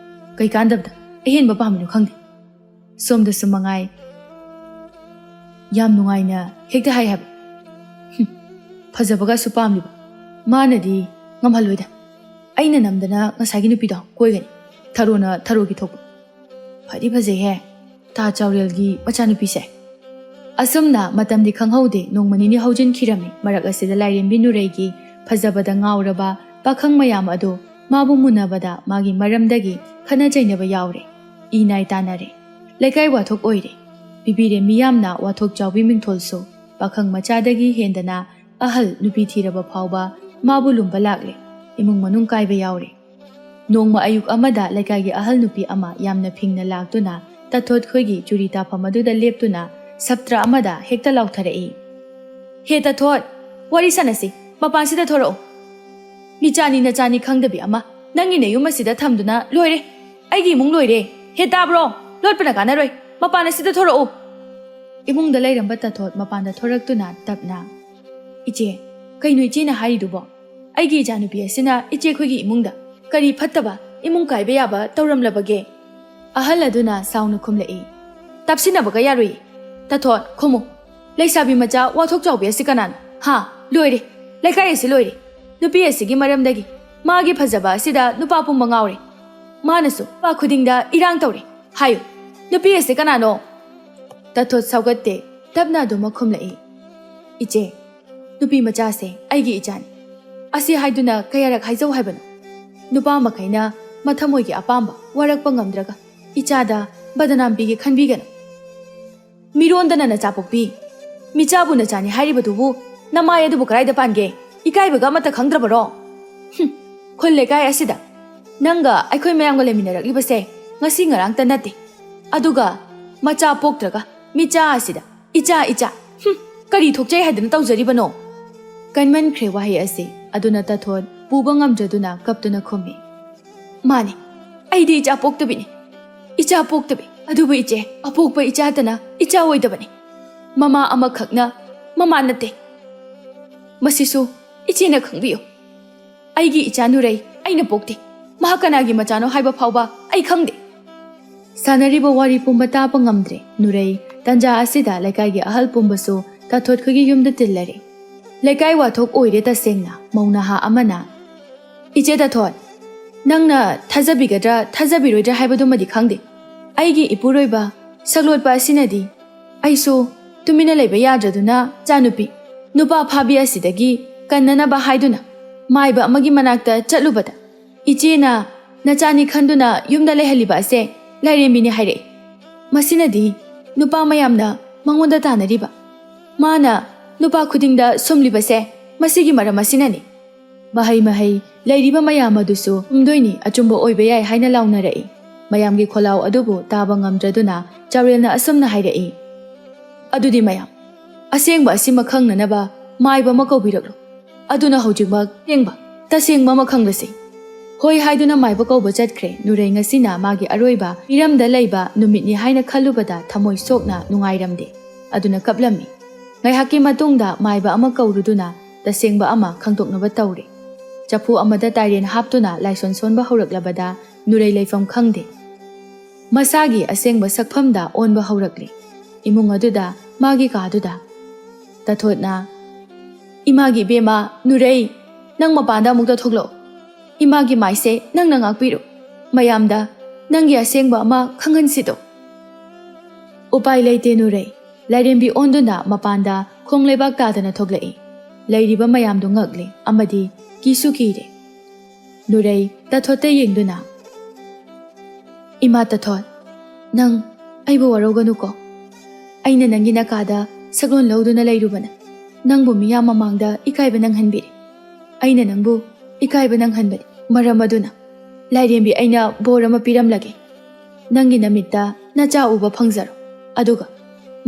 ꯀꯩ ꯀꯥꯟꯗꯕꯗ ꯑꯍꯦꯟꯕ ꯄꯥꯝꯃꯤꯅꯣ ꯈꯪꯗꯦ꯫" ꯁꯣꯝꯗꯁꯨ ꯃꯉꯥꯏ ꯌꯥꯝ ꯅꯨꯡꯉꯥꯏꯅ ꯍꯦꯛꯇ ꯍꯥꯏ ꯍꯥꯏꯕ꯫ "ꯍꯨꯝ, ꯐꯖꯕꯒꯁꯨ ꯄꯥꯝꯂꯤꯕ꯫ ꯃꯥꯅꯗꯤ ꯉꯝꯍꯜꯂꯣꯏꯗ꯫ ꯑꯩꯅ ꯅꯝꯗꯅ ꯉꯁꯥꯏꯒꯤ ꯅꯨꯄꯤꯗꯣ ꯀꯣꯏꯒꯅꯤ꯫ ꯊꯔꯣꯅ ꯊꯔꯣꯒꯤ ꯊꯣꯛꯄ꯫ ꯐꯗꯤ ꯐꯖꯩꯍꯦ, ꯇꯥ ꯆꯥꯎꯔꯦꯜꯒꯤ ꯃꯆꯥꯅꯨꯄꯤꯁꯦ꯫" ꯑꯁꯨꯝꯅ ꯃꯇꯝꯗꯤ ꯈꯪꯍꯧꯗꯦ, ꯅꯣꯡꯃ ꯅꯤꯅꯤ ꯍꯧꯖꯤꯟꯈꯤꯔꯝꯃꯤ꯫ ꯃꯔꯛ ꯑꯁꯤꯗ ꯂꯥꯏꯔꯦꯝꯕꯤ ꯅꯨꯔꯩꯒꯤ ꯐꯖꯕꯗ ꯉꯥꯎꯔꯕ ꯄꯥꯈꯪ ꯃꯌꯥꯝ ꯑꯗꯨ ꯃꯥꯕꯨ ꯃꯨꯟꯅꯕꯗ ꯃꯥꯒꯤ ꯃꯔꯝꯗꯒꯤ ꯈꯠꯅ ꯆꯩꯅꯕ ꯌꯥꯎꯔꯦ꯫ ꯏ ꯅꯥꯏ ꯇꯥꯅꯔꯦ꯫ ꯂꯩꯀꯥꯏ ꯋꯥꯊꯣꯛ ꯑꯣꯏꯔꯦ꯫ ꯄꯤꯕꯤꯔꯦ ꯃꯤꯌꯥꯝꯅ ꯋꯥꯊꯣꯛ ꯆꯥꯎꯕꯤ ꯃꯤꯡꯊꯣꯜꯁꯨ꯫ ꯄꯥꯈꯪ ꯃꯆꯥꯗꯒꯤ ꯍꯦꯟꯗꯅ ꯑꯍꯜ ꯅꯨꯄꯤ ꯊꯤꯔꯕ ꯐꯥꯎꯕ ꯃꯥꯕꯨ ꯂꯨꯝꯕ ꯂꯥꯛꯂꯦ꯫ ꯏꯃꯨꯡ ꯃꯅꯨꯡ ꯀꯥꯏꯕ ꯌꯥꯎꯔꯦ꯫ ꯅꯣꯡꯃ ꯑꯌꯨꯛ ꯑꯃꯗ ꯂꯩꯀꯥꯏꯒꯤ ꯑꯍꯜ ꯅꯨꯄꯤ ꯑꯃ ꯌꯥꯝꯅ ꯐꯤꯡꯅ ꯂꯥꯛꯇꯨꯅ ꯇꯥꯊꯣꯠ ꯈꯣꯏꯒꯤ ꯆꯨꯔꯤ ꯇꯥꯐꯝ ꯑꯗꯨꯗ ꯂꯦꯞꯇꯨꯅ ꯁꯞꯇ꯭ꯔ ꯑꯃꯗ ꯍꯦꯛꯇ ꯂꯥꯎꯊꯔꯛꯏ, "ꯍꯦ ꯇꯥꯊꯣꯠ, ꯋꯥꯔꯤ ꯁꯥꯟꯅꯁꯤ, ꯃꯄꯥꯟꯁꯤꯗ ꯊꯣꯔꯛꯎ꯫ ꯃꯤꯆꯥꯅꯤ ꯅꯆꯥꯅꯤ ꯈꯪꯗꯕꯤ ꯑꯃ, ꯅꯪꯒꯤ ꯅꯌꯨꯝ ꯑꯁꯤꯗ ꯊꯝꯗꯨꯅ ꯂꯣꯏꯔꯦ꯫ ꯑꯩꯒꯤ ꯏꯃꯨꯡ ꯂꯣꯏꯔꯦ꯫ ꯍꯦ ꯇꯥꯕ꯭ꯔꯣ? ꯂꯣꯠꯄꯅ ꯀꯥꯟꯅꯔꯣꯏ꯫ ꯃꯄꯥꯟ ꯑꯁꯤꯗ ꯊꯣꯔꯛꯎ꯫" ꯏꯃꯨꯡꯗ ꯂꯩꯔꯝꯕ ꯇꯥꯊꯣꯠ ꯃꯄꯥꯟꯗ ꯊꯣꯔꯛꯇꯨꯅ ꯇꯞꯅ, "ꯏꯆꯦ, ꯀꯩꯅꯣ ꯏꯆꯦꯅ ꯍꯥꯏꯔꯤꯗꯨꯕꯣ? ꯑꯩꯒꯤ ꯏꯆꯥꯅꯨꯄꯤ ꯑꯁꯤꯅ ꯏꯆꯦ ꯑꯩꯈꯣꯏꯒꯤ ꯏꯃꯨꯡꯗ ꯀꯔꯤ ꯐꯠꯇꯕ, ꯏꯃꯨꯡ ꯀꯥꯏꯕ ꯌꯥꯕ ꯇꯧꯔꯝꯂꯕꯒꯦ?" ꯑꯍꯜ ꯑꯗꯨꯅ ꯁꯥꯎꯅ ꯈꯨꯝꯂꯛꯏ, "ꯇꯞꯁꯤꯟꯅꯕꯒ ꯌꯥꯔꯣꯏꯌꯦ꯫ ꯇꯥꯊꯣꯠ, ꯈꯨꯝꯃꯨ꯫ ꯂꯩꯁꯥꯕꯤ ꯃꯆꯥ ꯋꯥꯊꯣꯛ ꯆꯥꯎꯕꯤ ꯑꯁꯤ ꯀꯅꯥꯅꯣ? ꯍꯥ? ꯂꯣꯏꯔꯦ꯫ ꯂꯩꯀꯥꯏ ꯑꯁꯤ ꯂꯣꯏꯔꯦ꯫ ꯅꯨꯄꯤ ꯑꯁꯤꯒꯤ ꯃꯔꯝꯗꯒꯤ ꯃꯥꯒꯤ ꯐꯖꯕ ꯑꯁꯤꯗ ꯅꯨꯄꯥ ꯄꯨꯝꯕ ꯉꯥꯎꯔꯦ꯫ ꯃꯥꯅꯁꯨ ꯅꯨꯄꯥ ꯈꯨꯗꯤꯡꯗ ꯏꯔꯥꯡ ꯇꯧꯔꯦ꯫ ꯍꯥꯏꯌꯨ, ꯅꯨꯄꯤ ꯑꯁꯤ ꯀꯅꯥꯅꯣ?" ꯇꯥꯊꯣꯠ ꯁꯥꯎꯒꯠꯇꯦ, ꯇꯞꯅ ꯑꯗꯨꯃꯛ ꯈꯨꯝꯂꯛꯏ, "ꯏꯆꯦ, ꯅꯨꯄꯤ ꯃꯆꯥꯁꯦ ꯑꯩꯒꯤ ꯏꯆꯥꯅꯤ꯫ ꯑꯁꯤ ꯍꯥꯏꯗꯨꯅ ꯀꯌꯥꯔꯛ ꯍꯥꯏꯖꯧ ꯍꯥꯏꯕꯅꯣ? ꯅꯨꯄꯥ ꯃꯈꯩꯅ ꯃꯊꯃꯣꯏꯒꯤ ꯑꯄꯥꯝꯕ ꯋꯥꯔꯛꯄ ꯉꯝꯗ꯭ꯔꯒ ꯏꯆꯥꯗ ꯕꯗꯅꯥꯝ ꯄꯤꯒꯦ ꯈꯟꯕꯤꯒꯅꯨ꯫" "ꯃꯤꯔꯣꯟꯗꯅ ꯅꯆꯥ ꯄꯣꯛꯄꯤ꯫ ꯃꯤꯆꯥꯕꯨ ꯅꯆꯥꯅꯤ ꯍꯥꯏꯔꯤꯕꯗꯨꯕꯨ ꯅꯃꯥꯏ ꯑꯗꯨꯕꯨ ꯀꯗꯥꯏꯗ ꯄꯥꯟꯒꯦ? ꯏꯀꯥꯏꯕꯒ ꯑꯃꯠꯇ ꯈꯪꯗ꯭ꯔꯕꯔꯣ? ꯍꯨꯝ, ꯈꯨꯜ ꯂꯩꯀꯥꯏ ꯑꯁꯤꯗ ꯅꯪꯒ ꯑꯩꯈꯣꯏ ꯃꯌꯥꯝꯒ ꯂꯩꯃꯤꯟꯅꯔꯛꯂꯤꯕꯁꯦ ꯉꯁꯤ ꯉꯔꯥꯡꯇ ꯅꯠꯇꯦ꯫ ꯑꯗꯨꯒ ꯃꯆꯥ ꯄꯣꯛꯇ꯭ꯔꯒ ꯃꯤꯆꯥ ꯑꯁꯤꯗ ꯏꯆꯥ, ꯏꯆꯥ, ꯍꯨꯝ, ꯀꯔꯤ ꯊꯣꯛꯆꯩ ꯍꯥꯏꯗꯅ ꯇꯧꯖꯔꯤꯕꯅꯣ?" ꯀꯟꯃꯟꯈ꯭ꯔꯦ ꯋꯥꯍꯩ ꯑꯁꯤ꯫ ꯑꯗꯨꯅ ꯇꯥꯊꯣꯠ ꯄꯨꯕ ꯉꯝꯗ꯭ꯔꯗꯨꯅ ꯀꯞꯇꯨꯅ ꯈꯨꯝꯃꯤ, "ꯃꯥꯅꯤ, ꯑꯩꯗꯤ ꯏꯆꯥ ꯄꯣꯛꯇꯕꯤꯅꯤ꯫ ꯏꯆꯥ ꯄꯣꯛꯇꯕꯤ꯫ ꯑꯗꯨꯕꯨ ꯏꯆꯦ, ꯑꯄꯣꯛꯄ ꯏꯆꯥꯇꯅ ꯏꯆꯥ ꯑꯣꯏꯗꯕꯅꯤ꯫ ꯃꯃꯥ ꯑꯃꯈꯛꯅ ꯃꯃꯥ ꯅꯠꯇꯦ꯫ ꯃꯁꯤꯁꯨ ꯏꯆꯦꯅ ꯈꯪꯕꯤꯌꯨ꯫ ꯑꯩꯒꯤ ꯏꯆꯥ ꯅꯨꯔꯩ ꯑꯩꯅ ꯄꯣꯛꯇꯦ꯫ ꯃꯍꯥꯛ ꯀꯅꯥꯒꯤ ꯃꯆꯥꯅꯣ ꯍꯥꯏꯕ ꯐꯥꯎꯕ ꯑꯩ ꯈꯪꯗꯦ꯫" ꯁꯥꯟꯅꯔꯤꯕ ꯋꯥꯔꯤ ꯄꯨꯝꯕ ꯇꯥꯕ ꯉꯝꯗ꯭ꯔꯦ ꯅꯨꯔꯩ꯫ ꯇꯟꯖꯥ ꯑꯁꯤꯗ ꯂꯩꯀꯥꯏꯒꯤ ꯑꯍꯜ ꯄꯨꯝꯕꯁꯨ ꯇꯥꯊꯣꯠꯈꯣꯏꯒꯤ ꯌꯨꯝꯗ ꯇꯤꯜꯂꯔꯦ꯫ ꯂꯩꯀꯥꯏ ꯋꯥꯊꯣꯛ ꯑꯣꯏꯔꯦ ꯇꯁꯦꯡꯅ꯫ ꯃꯧ ꯅꯍꯥ ꯑꯃꯅ, "ꯏꯆꯦ ꯇꯥꯊꯣꯠ, ꯅꯪꯅ ꯊꯥꯖꯕꯤꯒꯗ꯭ꯔꯥ ꯊꯥꯖꯕꯤꯔꯣꯏꯗ꯭ꯔꯥ ꯍꯥꯏꯕꯗꯨꯃꯗꯤ ꯈꯪꯗꯦ꯫ ꯑꯩꯒꯤ ꯏꯄꯨꯔꯣꯏꯕ ꯁꯛꯂꯣꯠꯄ ꯑꯁꯤꯅꯗꯤ ꯑꯩꯁꯨ ꯇꯨꯃꯤꯟꯅ ꯂꯩꯕ ꯌꯥꯗ꯭ꯔꯗꯨꯅ ꯏꯆꯥꯅꯨꯄꯤ ꯅꯨꯄꯥ ꯐꯥꯕꯤ ꯑꯁꯤꯗꯒꯤ ꯀꯟꯅꯅꯕ ꯍꯥꯏꯗꯨꯅ ꯃꯥꯏꯕ ꯑꯃꯒꯤ ꯃꯅꯥꯛꯇ ꯆꯠꯂꯨꯕꯗ ꯏꯆꯦꯅ ꯅꯆꯥꯅꯤ ꯈꯟꯗꯨꯅ ꯌꯨꯝꯗ ꯂꯩꯍꯜꯂꯤꯕ ꯑꯁꯦ ꯂꯥꯏꯔꯦꯝꯕꯤꯅꯤ ꯍꯥꯏꯔꯛꯏ꯫ ꯃꯁꯤꯅꯗꯤ ꯅꯨꯄꯥ ꯃꯌꯥꯝꯅ ꯃꯉꯣꯟꯗ ꯇꯥꯟꯅꯔꯤꯕ, ꯃꯥꯅ ꯅꯨꯄꯥ ꯈꯨꯗꯤꯡꯗ ꯁꯨꯝꯂꯤꯕꯁꯦ ꯃꯁꯤꯒꯤ ꯃꯔꯝ ꯑꯁꯤꯅꯅꯤ꯫" ꯃꯍꯩ ꯃꯍꯩ ꯂꯩꯔꯤꯕ ꯃꯌꯥꯝ ꯑꯗꯨꯁꯨ ꯆꯨꯝꯗꯣꯏꯅꯤ, ꯑꯆꯨꯝꯕ ꯑꯣꯏꯕ ꯌꯥꯏ ꯍꯥꯏꯅ ꯂꯥꯎꯅꯔꯛꯏ꯫ ꯃꯌꯥꯝꯒꯤ ꯈꯣꯜꯂꯥꯎ ꯑꯗꯨꯕꯨ ꯇꯥꯕ ꯉꯝꯗ꯭ꯔꯗꯨꯅ ꯆꯥꯎꯔꯦꯜꯅ ꯑꯁꯨꯝꯅ ꯍꯥꯏꯔꯛꯏ, "ꯑꯗꯨꯗꯤ ꯃꯌꯥꯝ, ꯑꯁꯦꯡꯕ ꯑꯁꯤꯃ ꯈꯪꯅꯅꯕ ꯃꯥꯏꯕ ꯑꯃ ꯀꯧꯕꯤꯔꯛꯂꯣ꯫ ꯑꯗꯨꯅ ꯍꯧꯖꯤꯛꯃꯛ ꯑꯁꯦꯡꯕ, ꯇꯁꯦꯡꯕ ꯑꯃ ꯈꯪꯂꯁꯤ꯫" ꯍꯣꯏ ꯍꯥꯏꯗꯨꯅ ꯃꯥꯏꯕ ꯀꯧꯕ ꯆꯠꯈ꯭ꯔꯦ꯫ ꯅꯨꯔꯩ ꯉꯁꯤꯅ ꯃꯥꯒꯤ ꯑꯔꯣꯏꯕ ꯃꯤꯔꯝꯗ ꯂꯩꯕ ꯅꯨꯃꯤꯠꯅꯤ ꯍꯥꯏꯅ ꯈꯜꯂꯨꯕꯗ ꯊꯃꯣꯏ ꯁꯣꯛꯅ ꯅꯨꯡꯉꯥꯏꯔꯝꯗꯦ꯫ ꯑꯗꯨꯅ ꯀꯞꯂꯝꯃꯤ꯫ ꯉꯥꯏꯍꯥꯛꯀꯤ ꯃꯇꯨꯡꯗ ꯃꯥꯏꯕ ꯑꯃ ꯀꯧꯔꯨꯗꯨꯅ ꯇꯁꯦꯡꯕ ꯑꯃ ꯈꯪꯗꯣꯛꯅꯕ ꯇꯧꯔꯦ꯫ ꯆꯐꯨ ꯑꯃꯗ ꯇꯥꯏꯔꯦꯟ ꯍꯥꯞꯇꯨꯅ ꯂꯥꯏꯁꯣꯟ ꯁꯣꯟꯕ ꯍꯧꯔꯛꯂꯕꯗ ꯅꯨꯔꯩ ꯂꯩꯐꯝ ꯈꯪꯗꯦ꯫ ꯃꯁꯥꯒꯤ ꯑꯁꯦꯡꯕ ꯁꯛꯐꯝꯗ ꯑꯣꯟꯕ ꯍꯧꯔꯛꯂꯦ꯫ ꯏꯃꯨꯡ ꯑꯗꯨꯗ ꯃꯥꯒꯤ ꯀꯥꯗꯨꯗ ꯇꯥꯊꯣꯠꯅ, "ꯏꯃꯥꯒꯤ ꯏꯕꯦꯝꯃ ꯅꯨꯔꯩ, ꯅꯪ ꯃꯄꯥꯟꯗ ꯑꯃꯨꯛꯇ ꯊꯣꯛꯂꯛꯎ꯫ ꯏꯃꯥꯒꯤ ꯃꯥꯏꯁꯦ ꯅꯪꯅ ꯉꯥꯛꯄꯤꯔꯨ꯫ ꯃꯌꯥꯝꯗ ꯅꯪꯒꯤ ꯑꯁꯦꯡꯕ ꯑꯃ ꯈꯪꯍꯟꯁꯤꯗꯣ꯫" ꯎꯄꯥꯏ ꯂꯩꯇꯦ ꯅꯨꯔꯩ꯫ ꯂꯥꯏꯔꯦꯝꯕꯤ ꯑꯣꯟꯗꯨꯅ ꯃꯄꯥꯟꯗ ꯈꯣꯡ ꯂꯩꯕꯥꯛ ꯇꯥꯗꯅ ꯊꯣꯛꯂꯛꯏ꯫ ꯂꯩꯔꯤꯕ ꯃꯌꯥꯝꯗꯨ ꯉꯛꯂꯦ ꯑꯃꯗꯤ ꯀꯤꯁꯨ ꯀꯤꯔꯦ꯫ ꯅꯨꯔꯩ ꯇꯥꯊꯣꯠꯇ ꯌꯦꯡꯗꯨꯅ, "ꯏꯃꯥ ꯇꯥꯊꯣꯠ, ꯅꯪ ꯑꯩꯕꯨ ꯋꯥꯔꯧꯒꯅꯨꯀꯣ꯫ ꯑꯩꯅ ꯅꯪꯒꯤ ꯅꯀꯥꯗ ꯁꯛꯂꯣꯟ ꯂꯧꯗꯨꯅ ꯂꯩꯔꯨꯕꯅ ꯅꯪꯕꯨ ꯃꯤꯌꯥꯝ ꯃꯃꯥꯡꯗ ꯏꯀꯥꯏꯕ ꯅꯪꯍꯟꯕꯤꯔꯦ꯫ ꯑꯩꯅ ꯅꯪꯕꯨ ꯏꯀꯥꯏꯕ ꯅꯪꯍꯟꯕꯅꯤ꯫ ꯃꯔꯝ ꯑꯗꯨꯅ ꯂꯥꯏꯔꯦꯝꯕꯤ ꯑꯩꯅ ꯕꯣꯔ ꯑꯃ ꯄꯤꯔꯝꯂꯒꯦ꯫ ꯅꯪꯒꯤ ꯅꯃꯤꯠꯇ ꯅꯆꯥ ꯎꯕ ꯐꯪꯖꯔꯣ꯫ ꯑꯗꯨꯒ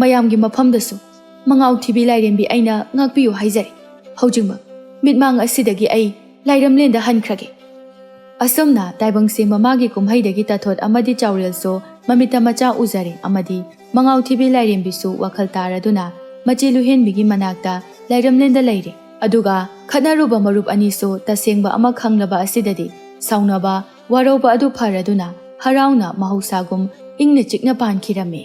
ꯃꯌꯥꯝꯒꯤ ꯃꯐꯝꯗꯁꯨ ꯃꯉꯥꯎ ꯊꯤꯕꯤ ꯂꯥꯏꯔꯦꯝꯕꯤ ꯑꯩꯅ ꯉꯥꯛꯄꯤꯌꯨ ꯍꯥꯏꯖꯔꯤ꯫" ꯍꯧꯖꯤꯛꯃꯛ ꯃꯤꯠꯃꯥꯡ ꯑꯁꯤꯗꯒꯤ ꯑꯩ ꯂꯥꯏꯔꯝꯂꯦꯟꯗ ꯍꯟꯈ꯭ꯔꯒꯦ꯫ ꯑꯁꯨꯝꯅ ꯇꯥꯏꯕꯪ ꯁꯦꯝꯕ ꯃꯥꯒꯤ ꯀꯨꯝꯍꯩꯗꯒꯤ ꯇꯥꯊꯣꯠ ꯑꯃꯗꯤ ꯆꯥꯎꯔꯦꯜꯁꯨ ꯃꯃꯤꯠꯇ ꯃꯆꯥ ꯎꯖꯔꯦ ꯑꯃꯗꯤ ꯃꯉꯥꯎꯊꯤꯕꯤ ꯂꯥꯏꯔꯦꯝꯕꯤꯁꯨ ꯋꯥꯈꯜ ꯇꯥꯔꯗꯨꯅ ꯃꯆꯦ ꯂꯨꯍꯦꯟꯕꯤꯒꯤ ꯃꯅꯥꯛꯇ ꯂꯥꯏꯔꯝꯂꯦꯟꯗ ꯂꯩꯔꯦ꯫ ꯑꯗꯨꯒ ꯈꯠꯅꯔꯨꯕ ꯃꯔꯨꯞ ꯑꯅꯤꯁꯨ ꯇꯁꯦꯡꯕ ꯑꯃ ꯈꯪꯂꯕ ꯑꯁꯤꯗꯗꯤ ꯁꯥꯎꯅꯕ, ꯋꯥꯔꯧꯕ ꯑꯗꯨ ꯐꯔꯗꯨꯅ ꯍꯔꯥꯎꯅ ꯃꯍꯧꯁꯥꯒꯨꯝ ꯏꯪꯅ ꯆꯤꯛꯅ ꯄꯥꯟꯈꯤꯔꯝꯃꯤ꯫